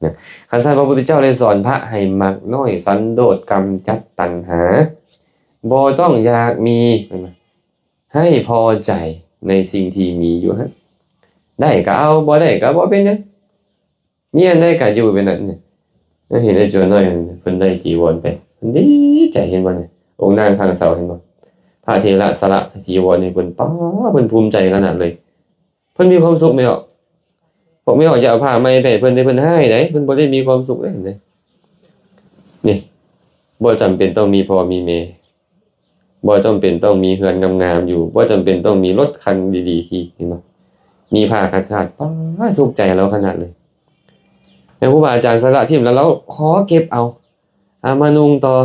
ນະ. ຄັນຊັ້ນ ພະພຸດທະເຈົ້າໄດ້ສອນພະໃຫ້ມັກນ້ອຍສັນໂດດ, ກຳຈັດຕັນຫາ, ບໍ່ຕ້ອງຢາກມີ, ໃຫ້ພໍໃຈໃນສິ່ງທີ່ມີຢູ່ຫັ້ນ. ໄດ້ກໍເອົາ, ບໍ່ໄດ້ກໍບໍ່ເປັນຫຍັງ. ມີອັນໃດກໍຢູ່ເປັນອັນນີ້. ເຫັນໄອ້ຈົວນ້ອຍເພິ່ນໄດ້ຈີວອນໄປ, ເພິ່ນດີໃຈ, ເຫັນບໍ່ນີ້? ອົງນາງຂ້າງເສົາ, ເຫັນບໍ່? ພະເຖລະສະຫຼະຈີວອນໃຫ້ເພິ່ນ, ປ້າ, ເພິ່ນພູມໃຈຂະໜາດເລີຍ. ເພິ່ນມີຄວາມສຸກແມ່ອອກ. ພວກແມ່ອອກຈະເອົາຜ້າໃໝ່ໄປໃຫ້ເພິ່ນເດ້, ເພິ່ນຮ້າຍໃດ໋, ເພິ່ນບໍ່ໄດ້ມີຄວາມສຸກເດ້. ນີ້ ບໍ່ຈຳເປັນຕ້ອງມີພໍ່ມີແມ່. ບໍ່ຈຳເປັນຕ້ອງມີເຮືອນງາມໆຢູ່, ບໍ່ຈຳເປັນຕ້ອງມີລົດຄັນດີໆຂີ່, ເຫັນບໍ່? ມີຜ້າຂາດໆ, ປ້າ, ສຸກໃຈລາວຂະໜາດເລີຍ. ແຕ່ຄູບາອາຈານສະຫຼະຖິ້ມແລ້ວ, ລາວຂໍເກັບເອົາ, ເອົາມານຸ່ງຕໍ່.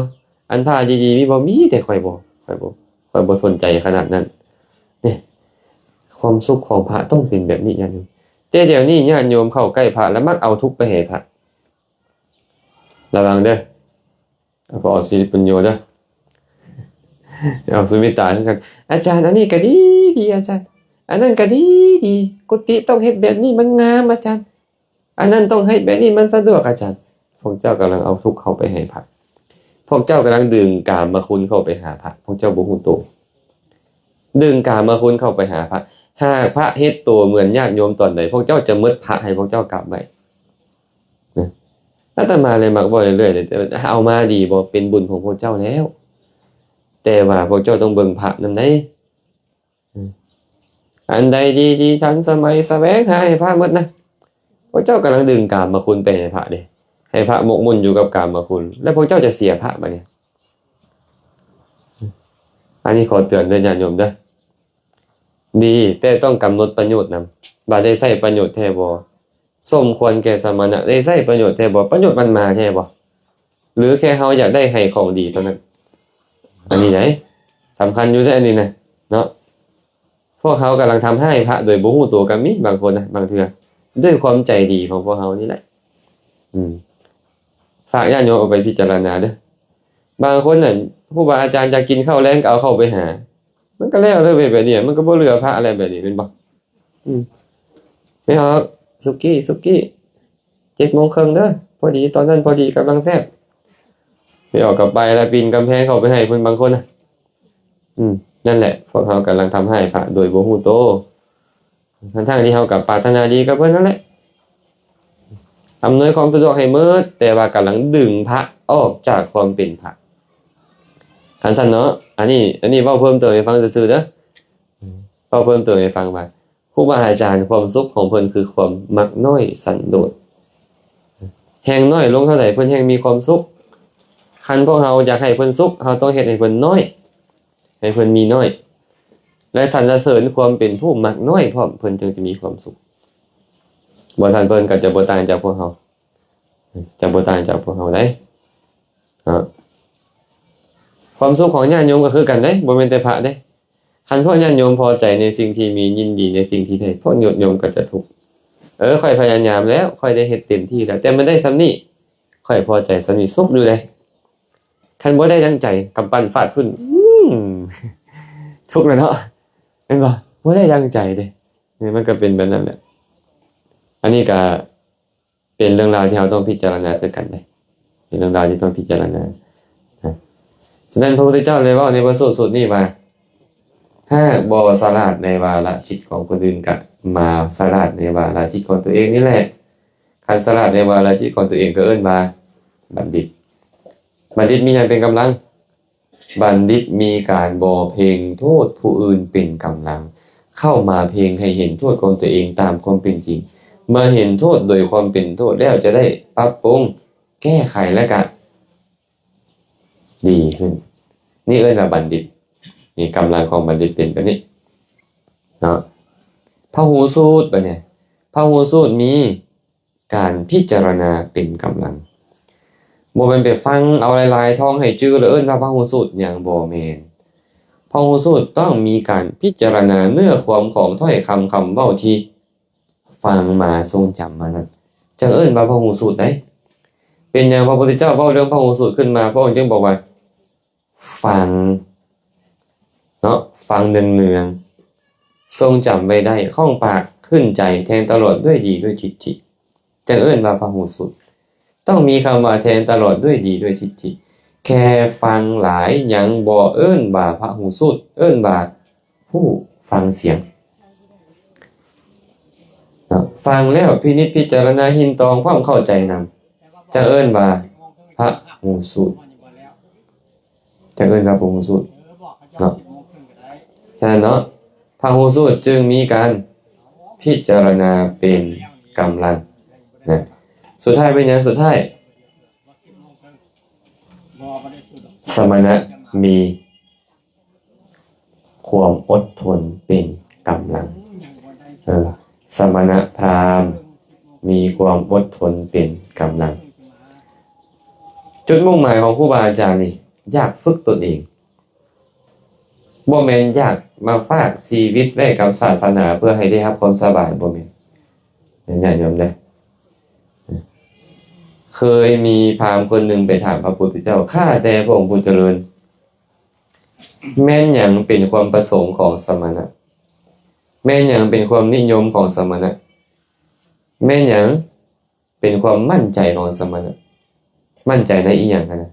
ອັນຜ້າດີໆມີບໍ່? ມີ, ແຕ່ຂ້ອຍບໍ່, ຂ້ອຍບໍ່, ຂ້ອຍບໍ່ສົນໃຈຂະໜາດນັ້ນ. ນີ້ ຄວາມສຸກຂອງພະຕ້ອງເປັນແບບນີ້, ຍາດໂຍມ. ແຕ່ດຽວນີ້ຍາດໂຍມເຂົ້າໃກ້ພະແລ້ວມັກເອົາທຸກໄປໃຫ້ພະ. ລະວັງເດີ້ ອາປະອອກສິລິປຸນໂຍເດີ້ ອອກສຸມິຕາຄືກັນ. ອາຈານ ອັນນີ້ກະດີດີ ອາຈານ ອັນນັ້ນກະດີດີ ກຸຕິຕ້ອງເຮັດແບບນີ້ ມັນງາມ ອາຈານ ອັນນັ້ນຕ້ອງເຮັດແບບນີ້ ມັນສະດວກ ອາຈານ. ພວກເຈົ້າກຳລັງເອົາທຸກເຂົ້າໄປໃຫ້ພະ ພວກເຈົ້າກຳລັງດຶງກາມະຄຸນເຂົ້າໄປຫາພະ ພວກເຈົ້າບໍ່ຮູ້ໂຕ ດຶງກາມະຄຸນເຂົ້າໄປຫາພະ. ຫາກພະເຮັດໂຕເໝືອນຍາດໂຍມຕອນໃດ ພວກເຈົ້າຈະໝົດພະໃຫ້ພວກເຈົ້າກາບໄຫວ້. ນະ ອາດຕະມາເລີຍມັກເວົ້າເລື້ອຍໆ ເອົາມາດີບໍ່ ເປັນບຸນຂອງພວກເຈົ້າແລ້ວ ແຕ່ວ່າພວກເຈົ້າຕ້ອງເບິ່ງພະນຳໃດ໋. ອືມ ອັນໃດດີໆ ທັນສະໄໝ ສະແຫວງຫາໃຫ້ພະໝົດນະ. ພວກເຈົ້າກຳລັງດຶງກາມະຄຸນໄປໃຫ້ພະເດ້ ໃຫ້ພະໝົກໝຸ່ນຢູ່ກັບກາມະຄຸນ ແລ້ວພວກເຈົ້າຈະເສຍພະບາດນີ້. ອັນນີ້ຂໍເຕືອນເດີຍາດໂຍມເດີ. ດີ, ແຕ່ຕ້ອງກຳນົດປະໂຫຍດນຳ ວ່າໄດ້ໃຊ້ປະໂຫຍດແທ້ບໍ່? ສົມຄວນແກ່ສະມະນະ ໄດ້ໃຊ້ປະໂຫຍດແທ້ບໍ່? ປະໂຫຍດມັນມາແທ້ບໍ່? ຫຼືແຄ່ເຮົາຢາກໄດ້ໃຫ້ຂອງດີເທົ່ານັ້ນ? ອັນນີ້ໃດສຳຄັນຢູ່ເດ້ ອັນນີ້ນະເນາະ. ພວກເຮົາກຳລັງທຳຮ້າຍພະໂດຍບໍ່ຮູ້ໂຕກໍມີ ບາງຄົນນະ ບາງເທື່ອ ດ້ວຍຄວາມໃຈດີຂອງພວກເຮົານີ້ແຫຼະ. ອືມ ຝາກຍາດໂຍມເອົາໄປພິຈາລະນາເດີ. ບາງຄົນນັ້ນ ຄູບາອາຈານຢາກກິນເຂົ້າແລງກໍເອົາເຂົ້າໄປຫາ ມັນກໍແລ້ວເລີຍເວີຍ ແບບນີ້ມັນກໍບໍ່ເຫຼືອພະແລ້ວ ແບບນີ້ແມ່ນບໍ່? ອືມ ແມ່ອອກ ສຸກີ້ ສຸກີ້ ເຈັດໂມງເຄິ່ງເດີ ພໍດີຕອນນັ້ນພໍດີກຳລັງແຊບ. ແມ່ອອກກໍໄປລະ ປີນກຳແພງເຂົ້າໄປໃຫ້ເພິ່ນບາງຄົນນະ. ອືມ ນັ້ນແຫຼະ ພວກເຮົາກຳລັງທຳຮ້າຍພະໂດຍບໍ່ຮູ້ໂຕ ທັງໆທີ່ເຮົາກໍປາດຖະໜາດີກັບເພິ່ນນັ້ນແຫຼະ ອຳນວຍຄວາມສະດວກໃຫ້ໝົດ ແຕ່ວ່າກຳລັງດຶງພະອອກຈາກຄວາມເປັນພະ. ຄັນຊັ້ນເນາະ ອັນນີ້ ອັນນີ້ເວົ້າເພີ່ມເຕີມໃຫ້ຟັງຊື່ໆເດີ ເວົ້າເພີ່ມເຕີມໃຫ້ຟັງວ່າ ຄູບາອາຈານ ຄວາມສຸກຂອງເພິ່ນຄືຄວາມມັກນ້ອຍສັນໂດດ. ແຮ່ງນ້ອຍລົງເທົ່າໃດ ເພິ່ນແຮ່ງມີຄວາມສຸກ. ຄັນພວກເຮົາຢາກໃຫ້ເພິ່ນສຸກ ເຮົາຕ້ອງເຮັດໃຫ້ເພິ່ນນ້ອຍ ໃຫ້ເພິ່ນມີນ້ອຍ ແລະ ສັນລະເສີນຄວາມເປັນຜູ້ມັກນ້ອຍພ້ອມ ເພິ່ນຈຶ່ງຈະມີຄວາມສຸກ. ບໍ່ຊັ້ນເພິ່ນກໍຈະບໍ່ຕ່າງຈາກພວກເຮົາ ຈະບໍ່ຕ່າງຈາກພວກເຮົາໃດ. ເນາະ ຄວາມສຸກຂອງຍາດໂຍມກໍຄືກັນເດ້ ບໍ່ແມ່ນແຕ່ພະເດ້. ຄັນພວກຍາດໂຍມພໍໃຈໃນສິ່ງທີ່ມີ ຍິນດີໃນສິ່ງທີ່ໄດ້ ພວກຍາດໂຍມກໍຈະທຸກ. ເອີ ຂ້ອຍພະຍາຍາມແລ້ວ ຂ້ອຍໄດ້ເຮັດເຕັມທີ່ແລ້ວ ແຕ່ມັນໄດ້ສ່ຳນີ້ ຂ້ອຍພໍໃຈສ່ຳນີ້ ສຸກຢູ່ເດ້. ຄັນບໍ່ໄດ້ດັ່ງໃຈ ກຳປັ້ນຟາດພື້ນ ອືມ ທຸກແລ້ວເນາະ ແມ່ນບໍ່? ບໍ່ໄດ້ດັ່ງໃຈເດ້ ນີ້ມັນກໍເປັນແບບນັ້ນແຫຼະ. ອັນນີ້ກໍ ເປັນເລື່ອງລາວທີ່ເຮົາຕ້ອງພິຈາລະນາຄືກັນເດ້ ເປັນເລື່ອງລາວທີ່ຕ້ອງພິຈາລະນານະ. ສະນັ້ນ ພະພຸດທະເຈົ້າໄດ້ເວົ້າໃນພະສູດຊຸດນີ້ວ່າ ຫາກບໍ່ສະຫຼາດໃນວາລະຈິດຂອງຄົນອື່ນ ກະມາສະຫຼາດໃນວາລະຈິດຂອງຕົວເອງນີ້ແຫຼະ. ຄັນສະຫຼາດໃນວາລະຈິດຂອງຕົວເອງ ກໍເອີ້ນວ່າບັນດິດ. ບັນດິດມີຫຍັງເປັນກຳລັງ? ບັນດິດມີການບໍ່ເພັ່ງໂທດຜູ້ອື່ນເປັນກຳລັງ, ເຂົ້າມາເພັ່ງໃຫ້ເຫັນໂທດຂອງຕົວເອງຕາມຄວາມເປັນຈິງ. ເມື່ອເຫັນໂທດໂດຍຄວາມເປັນໂທດແລ້ວ ຈະໄດ້ປັບປຸງ, ແກ້ໄຂ ແລະ ກະດີຂຶ້ນ. ນີ້ເອີ້ນວ່າບັນດິດ. ນີ້ກຳລັງຂອງບັນດິດເປັນແບບນີ້ເນາະ. ພະຫູສູດ ບາດນີ້ ພະຫູສູດມີ ການພິຈາລະນາເປັນກຳລັງ. ບໍ່ແມ່ນໄປຟັງເອົາຫຼາຍໆ ທ່ອງໃຫ້ຈື່ ແລ້ວເອີ້ນວ່າພະຫູສູດຫຍັງ, ບໍ່ແມ່ນ. ພະຫູສູດຕ້ອງມີການພິຈາລະນາເນື້ອຄວາມຂອງຖ້ອຍຄຳຄຳເວົ້າທີ່ຟັງມາ ຊົງຈຳມານັ້ນ ຈັ່ງເອີ້ນວ່າພະຫູສູດໄດ໋. ເປັນຫຍັງພະພຸດທະເຈົ້າເວົ້າເລື່ອງພະຫູສູດຂຶ້ນມາ ພະອົງຈຶ່ງບອກວ່າ ຝັງເນາະ ຝັງເນືອງໆ ຊົງຈຳໄວ້ໄດ້ ຄ່ອງປາກ ຂຶ້ນໃຈ ແທງຕະຫຼອດດ້ວຍດີດ້ວຍທິດຖິ ຈັ່ງເອີ້ນວ່າພະຫູສູດ. ຕ້ອງມີຄຳວ່າແທງຕະຫຼອດດ້ວຍດີດ້ວຍທິດຖິ. ແຄ່ຟັງຫຼາຍຍັງບໍ່ເອີ້ນວ່າພະຫູສູດ, ເອີ້ນວ່າຜູ້ຟັງສຽງ. ເນາະ ຟັງແລ້ວພິນິດພິຈາລະນາ, ຮິນຕອງ ພ້ອມເຂົ້າໃຈນຳ, ຈັ່ງເອີ້ນວ່າພະຫູສູດ, ຈັ່ງເອີ້ນວ່າພະຫູສູດເນາະ. ສະນັ້ນເນາະ ພະຫູສູດຈຶ່ງມີການພິຈາລະນາເປັນກຳລັງນະ. ສຸດທ້າຍເປັນຫຍັງ? ສຸດທ້າຍ ສະມະນະມີ ຄວາມອົດທົນເປັນກຳລັງ. ເອີ ສະມະນະພາມມີຄວາມອົດທົນເປັນກຳລັງ. ຈຸດມຸ່ງໝາຍຂອງຄູບາອາຈານນີ້ ຢາກຝຶກຕົນເອງ, ບໍ່ແມ່ນຢາກມາຝາກຊີວິດໄວ້ກັບສາສະໜາເພື່ອໃຫ້ໄດ້ຮັບຄວາມສະບາຍ, ບໍ່ແມ່ນ. ແມ່ນຍາດໂຍມເດີ. ເຄີຍມີພາມຄົນໜຶ່ງໄປຖາມພະພຸດທະເຈົ້າ, ຂ້າແຕ່ພະອົງຜູ້ຈະເລີນ, ແມ່ນຫຍັງເປັນຄວາມປະສົງຂອງສະມະນະ? ແມ່ນຫຍັງເປັນຄວາມນິຍົມຂອງສະມະນະ? ແມ່ນຫຍັງເປັນຄວາມໝັ້ນໃຈຂອງສະມະນະ? ໝັ້ນໃຈໃນອີ່ຫຍັງຫັ້ນນະ?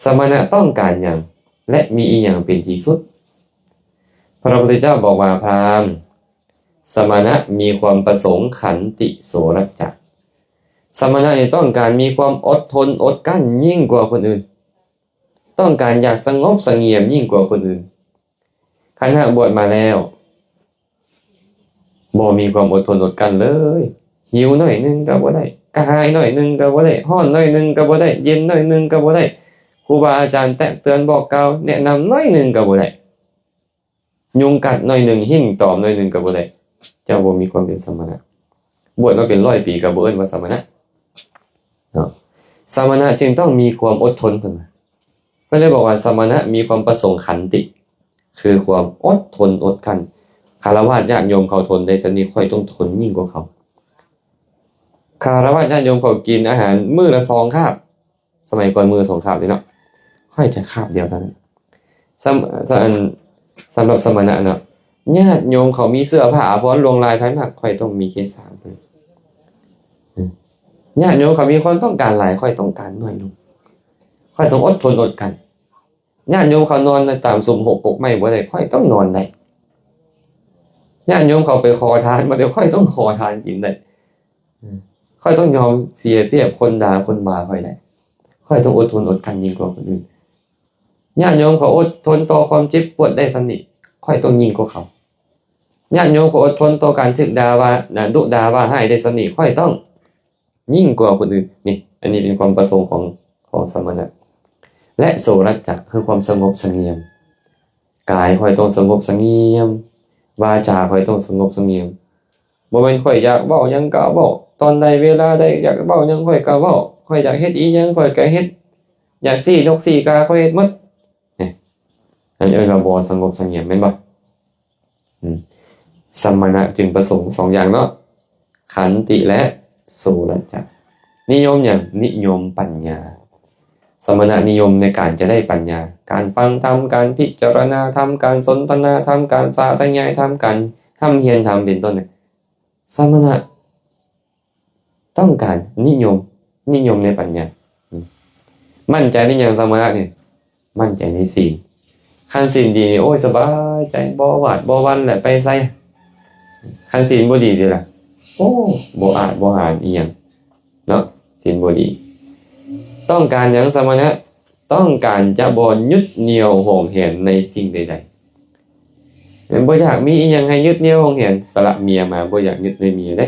ສະມະນະຕ້ອງການຫຍັງ ແລະ ມີອີ່ຫຍັງເປັນທີ່ສຸດ? ພະພຸດທະເຈົ້າບອກວ່າ, ພາມ, ສະມະນະມີຄວາມປະສົງຂັນຕິໂສລັດຈະ. ສະມະນະນີ້ຕ້ອງການມີຄວາມອົດທົນອົດກັ້ນຍິ່ງກວ່າຄົນອື່ນ. ຕ້ອງການຢາກສະຫງົບສະຫງຽມຍິ່ງກວ່າຄົນອື່ນ. ຄັນຫາກບວດມາແລ້ວ ບໍ່ມີຄວາມອົດທົນອົດກັ້ນເລີຍ. ຫິວໜ້ອຍໜຶ່ງກໍບໍ່ໄດ້, ກະຫາຍໜ້ອຍໜຶ່ງກໍບໍ່ໄດ້, ຮ້ອນໜ້ອຍໜຶ່ງກໍບໍ່ໄດ້, ເຢັນໜ້ອຍໜຶ່ງກໍບໍ່ໄດ້. ຄູບາອາຈານແຕະເຕືອນບອກກ່າວແນະນຳໜ້ອຍໜຶ່ງກໍບໍ່ໄດ້. ຍຸງກັດໜ້ອຍໜຶ່ງ, ຫິ້ງຕອມໜ້ອຍໜຶ່ງກໍບໍ່ໄດ້. ເຈົ້າບໍ່ມີຄວາມເປັນສະມະນະ. ບວດມາເປັນຮ້ອຍປີກໍບໍ່ເອີ້ນວ່າສະມະນະເນາະ. ສະມະນະຈຶ່ງຕ້ອງມີຄວາມອົດທົນ, ເພິ່ນວ່າ. ເພິ່ນເລີຍບອກວ່າສະມະນະມີຄວາມປະສົງຂັນຕິ ຄືຄວາມອົດທົນອົດກັ້ນ. ຄາລະວາດຍາດໂຍມເຂົາທົນໄດ້ສ່ຳນີ້ ຂ້ອຍຕ້ອງທົນຍິ່ງກວ່າເຂົາ. ຄາລະວາດຍາດໂຍມເຂົາກິນອາຫານມື້ລະສອງຄາບ, ສະໄໝກ່ອນມື້ລະສອງຄາບເດ້ເນາະ, ຂ້ອຍຈະຄາບດຽວເທົ່ານັ້ນ. ສຳ ສຳ ອັນ ສຳລັບສະມະນະເນາະ, ຍາດໂຍມເຂົາມີເສື້ອຜ້າອາພອນລວດລາຍພາຍມາກ, ຂ້ອຍຕ້ອງມີແຄ່ສາມເທົ່ານັ້ນ. ຍາດໂຍມເຂົາມີຄວາມຕ້ອງການຫຼາຍ, ຂ້ອຍຕ້ອງການໜ້ອຍລົງ. ຂ້ອຍຕ້ອງອົດທົນອົດກັ້ນ. ຍາດໂຍມເຂົານອນຕາມຊຸມຫົກກົກໄມ້ບໍ່ໄດ້, ຂ້ອຍຕ້ອງນອນໄດ້. ຍາດໂຍມເຂົາໄປຂໍທານບໍ່ໄດ້, ຂ້ອຍຕ້ອງຂໍທານກິນໄດ້. ຂ້ອຍຕ້ອງຍອມເສຍປຽບຄົນດ່າຄົນວ່າຂ້ອຍໄດ້. ຂ້ອຍຕ້ອງອົດທົນອົດກັ້ນຍິ່ງກວ່າຄົນອື່ນ. ຍາດໂຍມເຂົາອົດທົນຕໍ່ຄວາມເຈັບປວດໄດ້ສ່ຳນີ້, ຂ້ອຍຕ້ອງຍິ່ງກວ່າເຂົາ. ຍາດໂຍມເຂົາອົດທົນຕໍ່ການຖືກດ່າວ່າ ນະ ດຸດ່າວ່າຮ້າຍໄດ້ສ່ຳນີ້, ຂ້ອຍຕ້ອງ ຍິ່ງກວ່າຄົນອື່ນ. ນີ້ ອັນນີ້ເປັນຄວາມປະສົງຂອງ ຂອງສະມະນະ. ແລະ ໂສລັດຈະ ຄືຄວາມສະຫງົບສະຫງຽມ. ກາຍຂ້ອຍຕ້ອງສະຫງົບສະຫງຽມ, ວາຈາຂ້ອຍຕ້ອງສະຫງົບສະຫງຽມ. ບໍ່ແມ່ນຂ້ອຍຢາກເວົ້າຫຍັງກໍເວົ້າ, ຕອນໃດເວລາໃດຢາກເວົ້າຫຍັງຂ້ອຍກໍເວົ້າ, ຂ້ອຍຢາກເຮັດອີ່ຫຍັງຂ້ອຍກໍເຮັດ, ຢາກຊີ້ນົກຊີ້ກາຂ້ອຍເຮັດໝົດ. ນີ້ ອັນນີ້ເອີ້ນວ່າບໍ່ສະຫງົບສະຫງຽມ ແມ່ນບໍ່? ອືມ ສະມະນະຈຶ່ງປະສົງສອງຢ່າງເນາະ, ຂັນຕິ ແລະ ໂສລັດຈະ. ນິຍົມຫຍັງ? ນິຍົມປັນຍາ. ສະມະນະນິຍົມໃນການຈະໄດ້ປັນຍາ, ການຟັງທຳ, ການພິຈາລະນາທຳ, ການສົນທະນາທຳ, ການສາທະຍາຍທຳ, ການຮ່ຳຮຽນທຳ ເປັນຕົ້ນ. ສະມະນະ ຕ້ອງການນິຍົມ, ນິຍົມໃນປັນຍາ. ອືມ ໝັ້ນໃຈໃນຫຍັງສະມະນະນີ້? ໝັ້ນໃຈໃນສິນ. ຄັນສິນດີນີ້ ໂອ້ຍ ສະບາຍໃຈ, ບໍ່ຫວາດບໍ່ຫວັ່ນແຫຼະໄປໃສ. ຄັນສິນບໍ່ດີເດລະ? ໂອ້ ບໍ່ອາດບໍ່ຫານອີ່ຫຍັງເນາະ, ສິນບໍ່ດີ. ຕ້ອງການຫຍັງສະມະນະ? ຕ້ອງການຈະບໍ່ຍຶດໜ່ຽວຫວງແຫນໃນສິ່ງໃດໆ. ແມ່ນບໍ່ຢາກມີອີ່ຫຍັງໃຫ້ຍຶດໜ່ຽວຫວງແຫນ. ສະລະເມຍມາ ບໍ່ຢາກຍຶດໃນເມຍເດ້.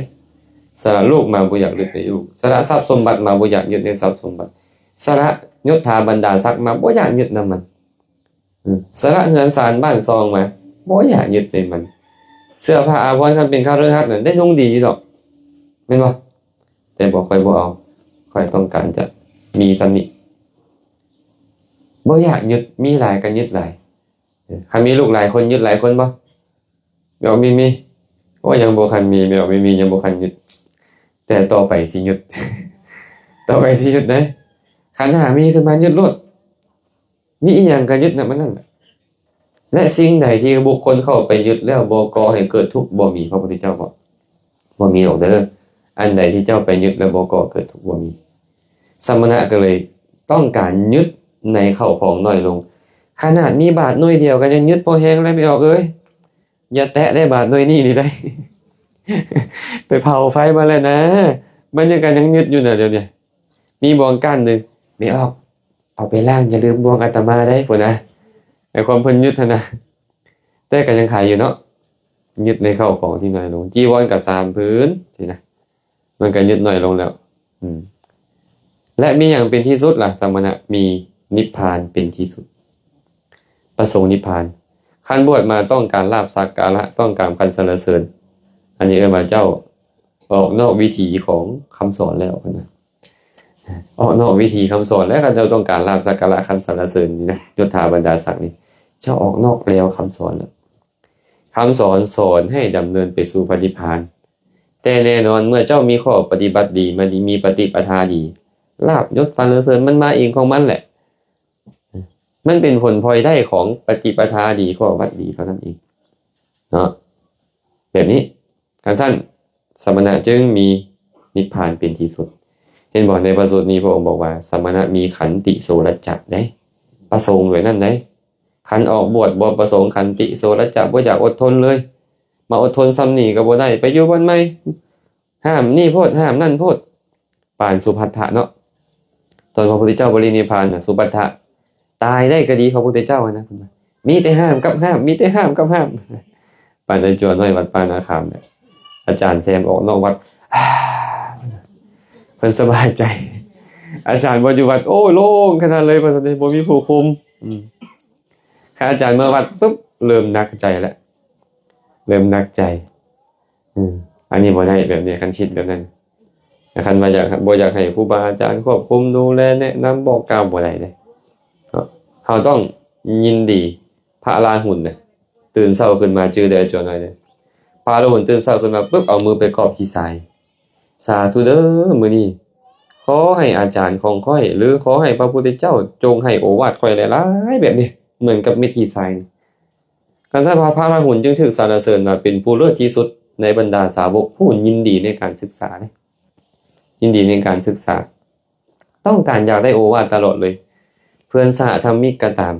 ສະລະລູກມາ ບໍ່ຢາກຍຶດໃນລູກ. ສະລະຊັບສົມບັດມາ ບໍ່ຢາກຍຶດໃນຊັບສົມບັດ. ສະລະຍົດຖາບັນດາສັກມາ ບໍ່ຢາກຍຶດນຳມັນ. ອືມ ສະລະເຮືອນຊານບ້ານຊ່ອງມາ ບໍ່ຢາກຍຶດໃນມັນ. ເສື້ອຜ້າອາພອນ ຄັນເປັນຄະລືຫັດນັ້ນ ໄດ້ນຸ່ງດີຢູ່ດອກ ແມ່ນບໍ່? ແຕ່ບໍ່ ຂ້ອຍບໍ່ເອົາ, ຂ້ອຍຕ້ອງການຈະມີສ່ຳນີ້. ບໍ່ຢາກຍຶດ, ມີຫຼາຍກໍຍຶດຫຼາຍ. ເອີ ຄັນມີລູກຫຼາຍຄົນ ຍຶດຫຼາຍຄົນບໍ່? ແມ່ອອກມີມີ? ໂອ້ ຍັງບໍ່ທັນມີ, ແມ່ອອກມີມີ ຍັງບໍ່ທັນຍຶດ, ແຕ່ຕໍ່ໄປຊິຍຶດ, ຕໍ່ໄປຊິຍຶດເດ້. ຂັນຫ້າມີຂຶ້ນມາ ຍຶດໂລດ. ມີອີ່ຫຍັງກໍຍຶດນຳອັນນັ້ນແຫຼະ. ແລະ ສິ່ງໃດທີ່ບຸກຄົນເຂົ້າໄປຍຶດແລ້ວບໍ່ກໍ່ໃຫ້ເກີດທຸກ ບໍ່ມີ. ພະພຸດທະເຈົ້າບອກ ບໍ່ມີດອກເດີ. ອັນໃດທີ່ເຈົ້າໄປຍຶດແລ້ວບໍ່ກໍ່ເກີດທຸກ ບໍ່ມີ. ສະມະນະກໍເລີຍຕ້ອງການຍຶດໃນເຂົ້າຂອງໜ້ອຍລົງ. ຂະໜາດມີບາດໜ່ວຍດຽວກໍຍັງຍຶດພໍແຮງແລ້ວ ແມ່ອອກເອີຍ. ຢ່າແຕະໄດ້ບາດໜ່ວຍນີ້ນີ້ໄດ້. ໄປເຜົາໄຟມາແລ້ວນະ. ມັນຍັງ ກໍຍັງຍຶດຢູ່ນະດຽວນີ້. ມີບ່ວງກ້ານໜຶ່ງ, ແມ່ອອກ ເອົາໄປລ້າງ, ຢ່າລືມບ່ວງອາດຕະມາໄດ້ ພຸ້ນນະ. ໃນຄວາມເພິ່ນຍຶດຫັ້ນນະ. ແຕ່ກໍຍັງຂາຍຢູ່ເນາະ, ຍຶດໃນເຂົ້າຂອງທີ່ໜ້ອຍລົງ. ຈີວອນກໍສາມຜືນຊີ້ນະ, ມັນກໍຍຶດໜ້ອຍລົງແລ້ວ. ອືມ ແລະ ມີຫຍັງເປັນທີ່ສຸດລະ? ສະມະນະ ມີນິບພານເປັນທີ່ສຸດ. ປະສົງນິບພານ. ຄັນບວດມາຕ້ອງການລາບສັກກາລະ, ຕ້ອງການຄຳສັນລະເສີນ. ອັນນີ້ເອີ້ນວ່າເຈົ້າອອກນອກວິຖີຂອງຄຳສອນແລ້ວນະ. ອອກນອກວິຖີຄຳສອນແລ້ວ. ຄັນເຈົ້າຕ້ອງການລາບສັກກາລະຄຳສັນລະເສີນນີ້ນະ, ຍົດຖາບັນດາສັກນີ້, ເຈົ້າອອກນອກແນວຄຳສອນແລ້ວ. ຄຳສອນສອນໃຫ້ດຳເນີນໄປສູ່ພະນິບພານ. ແຕ່ແນ່ນອນ ເມື່ອເຈົ້າມີຂໍ້ປະຕິບັດດີ, ມາດີ, ມີປະຕິປະທາດີ, ລາບຍົດສັນລະເສີນມັນມາເອງຂອງມັນແຫຼະ. ມັນເປັນຜົນພລອຍໄດ້ຂອງປະຕິປະທາດີ, ຂໍ້ວັດດີເທົ່ານັ້ນເອງເນາະ. ແບບນີ້ ຄັນຊັ້ນ ສະມະນະຈຶ່ງມີນິບພານເປັນທີ່ສຸດ. ເຫັນບໍ່? ໃນພະສູດນີ້ພະອົງບອກວ່າ ສະມະນະມີຂັນຕິໂສລັດຈະເດ້, ປະສົງດ້ວຍນັ້ນເດ້. ຄັນອອກບວດບໍ່ປະສົງຂັນຕິໂສລັດຈະ, ບໍ່ຢາກອົດທົນເລີຍ, ມາອົດທົນສ່ຳນີ້ກໍບໍ່ໄດ້, ໄປຢູ່ບ່ອນໃໝ່, ຫ້າມນີ້ໂພດ, ຫ້າມນັ້ນໂພດ. ປານສຸພັດທະເນາະ, ຕອນພະພຸດທະເຈົ້າປະລິນິບພານນະ, ສຸພັດທະ ຕາຍໄດ້ກໍດີຂອງພະພຸດທະເຈົ້າຫັ້ນນະ, ເພິ່ນວ່າ ມີແຕ່ຫ້າມກັບຫ້າມ, ມີແຕ່ຫ້າມກັບຫ້າມ. ປານໄອ້ຈົວນ້ອຍວັດປ່ານາຄາມນະ, ອາຈານແຊມອອກນອກວັດ ເພິ່ນສະບາຍໃຈ. ອາຈານບໍ່ຢູ່ວັດ ໂອ້ຍ ໂລ່ງຂະໜາດເລີຍ ວ່າຊັ້ນເດ ບໍ່ມີຜູ້ຄຸມ. ອືມ ຄັນອາຈານມາວັດປຶບ ເລີ່ມໜັກໃຈແລ້ວ ເລີ່ມໜັກໃຈ. ອືມ ອັນນີ້ບໍ່ໄດ້ ແບບນີ້ ຄັນຄິດແບບນັ້ນ. ແຕ່ຄັນວ່າຢາກ ບໍ່ຢາກໃຫ້ຄູບາອາຈານຄວບຄຸມ ດູແລ ແນະນຳ ບອກກ່າວ ບໍ່ໄດ້ເດ້ເນາະ. ເຮົາຕ້ອງຍິນດີ. ພະອະລາຫຸນນະ ຕື່ນເຊົ້າຂຶ້ນມາ ຈື່ໄດ້ ເຈົ້ານ້ອຍເດ້. ພະອະລາຫຸນຕື່ນເຊົ້າຂຶ້ນມາປຶບ ເອົາມືໄປກອບຂີ້ຊາຍ ສາທຸເດີ ມື້ນີ້ຂໍໃຫ້ອາຈານຂອງຂ້ອຍ ຫຼື ຂໍໃຫ້ພະພຸດທະເຈົ້າຈົ່ງໃຫ້ໂອວາດຂ້ອຍຫຼາຍໆ ແບບນີ້ ເໝືອນກັບເມັດຂີ້ຊາຍນີ້. ການສະພາ ພະອະລາຫຸນຈຶ່ງຖືກສັນລະເສີນວ່າເປັນຜູ້ເລີດທີ່ສຸດໃນບັນດາສາວົກ ຜູ້ຍິນດີໃນການສຶກສາເດ້ ຍິນດີໃນການສຶກສາ. ຕ້ອງການຢາກໄດ້ໂອວາດຕະຫຼອດເລີຍ. ເພື່ອນສະຫະທຳມິກກໍຕາມ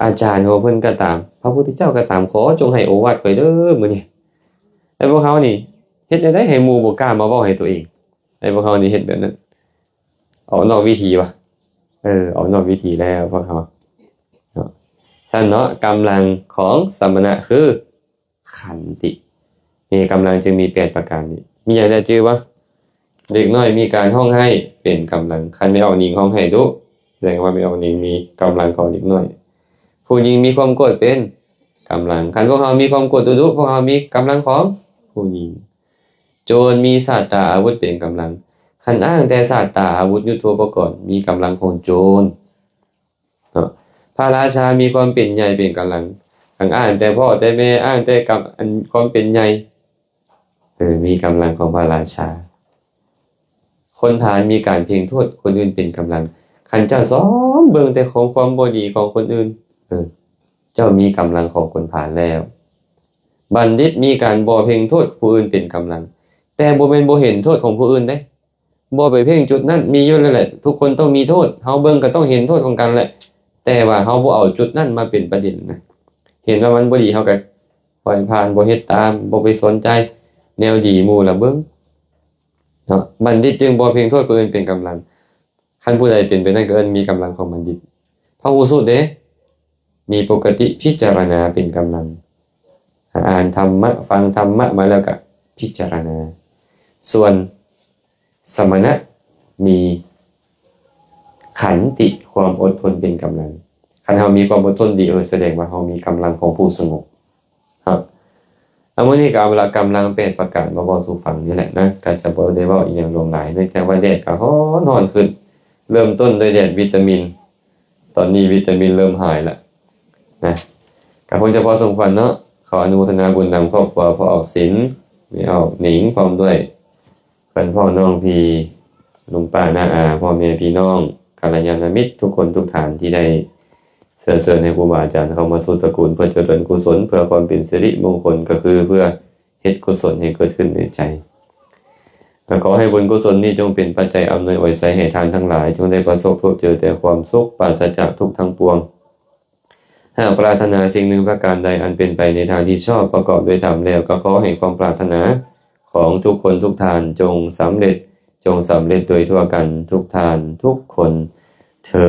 ອາຈານຂອງເພິ່ນກໍຕາມ ພະພຸດທະເຈົ້າກໍຕາມ ຂໍຈົ່ງໃຫ້ໂອວາດຂ້ອຍເດີມື້ນີ້. ແຕ່ພວກເຮົານີ້ເຮັດແນວໃດໃຫ້ໝູ່ບໍ່ກ້າມາເວົ້າໃຫ້ຕົວເອງ? ແຕ່ພວກເຮົານີ້ເຮັດແບບນັ້ນ ອອກນອກວິທີວະ. ເອີ ອອກນອກວິທີແລ້ວພວກເຮົາເນາະ. ຊັ້ນເນາະ ກຳລັງຂອງສະມະນະຄື ຂັນຕິ ມີກຳລັງຈຶ່ງມີແປດປະການນີ້. ມີຫຍັງແດ່ຈື່ບໍ່? ເດັກນ້ອຍມີການຮ້ອງໄຫ້ເປັນກຳລັງ. ຄັນແມ່ອອກນິງຮ້ອງໄຫ້ດຸ ສະແດງວ່າແມ່ອອກນິງມີກຳລັງຂອງເດັກນ້ອຍ. ຜູ້ຍິງມີຄວາມໂກດເປັນກຳລັງ. ຄັນພວກເຮົາມີຄວາມໂກດດຸໆ ພວກເຮົາມີກຳລັງຂອງຜູ້ຍິງ. ໂຈນມີສາດຕາອາວຸດເປັນກຳລັງ. ຄັນອ້າງແຕ່ສາດຕາອາວຸດຍຸດໂທປະກອນ ມີກຳລັງຂອງໂຈນ. ເນາະ ພະລາຊາມີຄວາມເປັນໃຫຍ່ເປັນກຳລັງ. ຄັນອ້າງແຕ່ພໍ່ແຕ່ແມ່ ອ້າງແຕ່ກຳ ອັນຄວາມເປັນໃຫຍ່ ເອີ ມີກຳລັງຂອງພະລາຊາ. ຄົນພານມີການເພັ່ງໂທດຄົນອື່ນເປັນກຳລັງ. ຄັນເຈົ້າຊອມເບິ່ງແຕ່ຂອງຄວາມບໍ່ດີຂອງຄົນອື່ນ ເອີ ເຈົ້າມີກຳລັງຂອງຄົນພານແລ້ວ. ບັນດິດມີການບໍ່ເພັ່ງໂທດຜູ້ອື່ນເປັນກຳລັງ ແຕ່ບໍ່ແມ່ນບໍ່ເຫັນໂທດຂອງຜູ້ອື່ນເດ້. ບໍ່ໄປເພັ່ງຈຸດນັ້ນ ມີຢູ່ແລ້ວແຫຼະ ທຸກຄົນຕ້ອງມີໂທດ ເຮົາເບິ່ງກໍຕ້ອງເຫັນໂທດຂອງກັນແຫຼະ ແຕ່ວ່າເຮົາບໍ່ເອົາຈຸດນັ້ນມາເປັນປະເດັນນະ. ເຫັນວ່າມັນບໍ່ດີ ເຮົາກໍປ່ອຍຜ່ານ ບໍ່ເຮັດຕາມ ບໍ່ໄປສົນໃຈແນວດີໝູ່ລະເບິ່ງເນາະ. ບັນດິດຈຶ່ງບໍ່ເພັ່ງໂທດຜູ້ອື່ນເປັນກຳລັງ. ຄັນຜູ້ໃດເປັນໄປນັ້ນ ກໍເອີ້ນມີກຳລັງຂອງບັນດິດ. ພະຫູສູດເດ້ ມີປົກກະຕິພິຈາລະນາເປັນກຳລັງ. ອ່ານທຳມະ ຟັງທຳມະມາແລ້ວກະພິຈາລະນາ. ສ່ວນສະມະນະມີຂັນຕິ ຄວາມອົດທົນເປັນກຳລັງ. ຄັນເຮົາມີຄວາມອົດທົນດີ ເອີ ສະແດງວ່າເຮົາມີກຳລັງຂອງຜູ້ສະຫງົບ. ເນາະ ເອົາ ມື້ນີ້ກໍເອົາລະກຳລັງແປດປະການມາເວົ້າສູ່ຟັງນີ້ແຫຼະນະ, ກໍຈະບໍ່ໄດ້ເວົ້າອີ່ຫຍັງຫຼວງຫຼາຍ ເນື່ອງຈາກວ່າແດດກໍຮ້ອນໆຂຶ້ນ. ເລີ່ມຕົ້ນດ້ວຍແດດວິຕາມິນ, ຕອນນີ້ວິຕາມິນເລີ່ມຫາຍລະນະ, ກໍຄົງຈະພໍສົມຄວນເນາະ. ຂໍອະນຸໂມທະນາບຸນນຳຄອບຄົວພໍ່ອອກສິນ, ແມ່ອອກໜິງ ພ້ອມດ້ວຍ ເພື່ອນພ້ອງນ້ອງພີ່ ລຸງປ້ານ້າອາ ພໍ່ແມ່ພີ່ນ້ອງ ກັນລະຍານະມິດທຸກຄົນທຸກທ່ານທີ່ໄດ້ເຊື້ອເຊີນໃຫ້ຄູບາອາຈານເຂົ້າມາສູ່ຕະກູນ ເພື່ອຈະເລີນກຸສົນ ເພື່ອຄວາມເປັນສິລິມົງຄົນ ກໍຄືເພື່ອເຮັດກຸສົນໃຫ້ເກີດຂຶ້ນໃນໃຈ. ແລະ ຂໍໃຫ້ບຸນກຸສົນນີ້ຈົ່ງເປັນປັດໄຈອຳນວຍອວຍໄຊໃຫ້ທ່ານທັງຫຼາຍ ຈົ່ງໄດ້ປະສົບພົບເຈີແຕ່ຄວາມສຸກ ປາສະຈາກທຸກທັງປວງ. ຫາກປາດຖະໜາສິ່ງໜຶ່ງປະການໃດອັນເປັນໄປໃນທາງທີ່ຊອບ ປະກອບດ້ວຍທຳແລ້ວ ກໍຂໍໃຫ້ຄວາມປາດຖະໜາຂອງທຸກຄົນທຸກທ່ານຈົ່ງສຳເລັດ, ຈົ່ງສຳເລັດໂດຍທົ່ວກັນທຸກທ່ານທຸກຄົນເທີ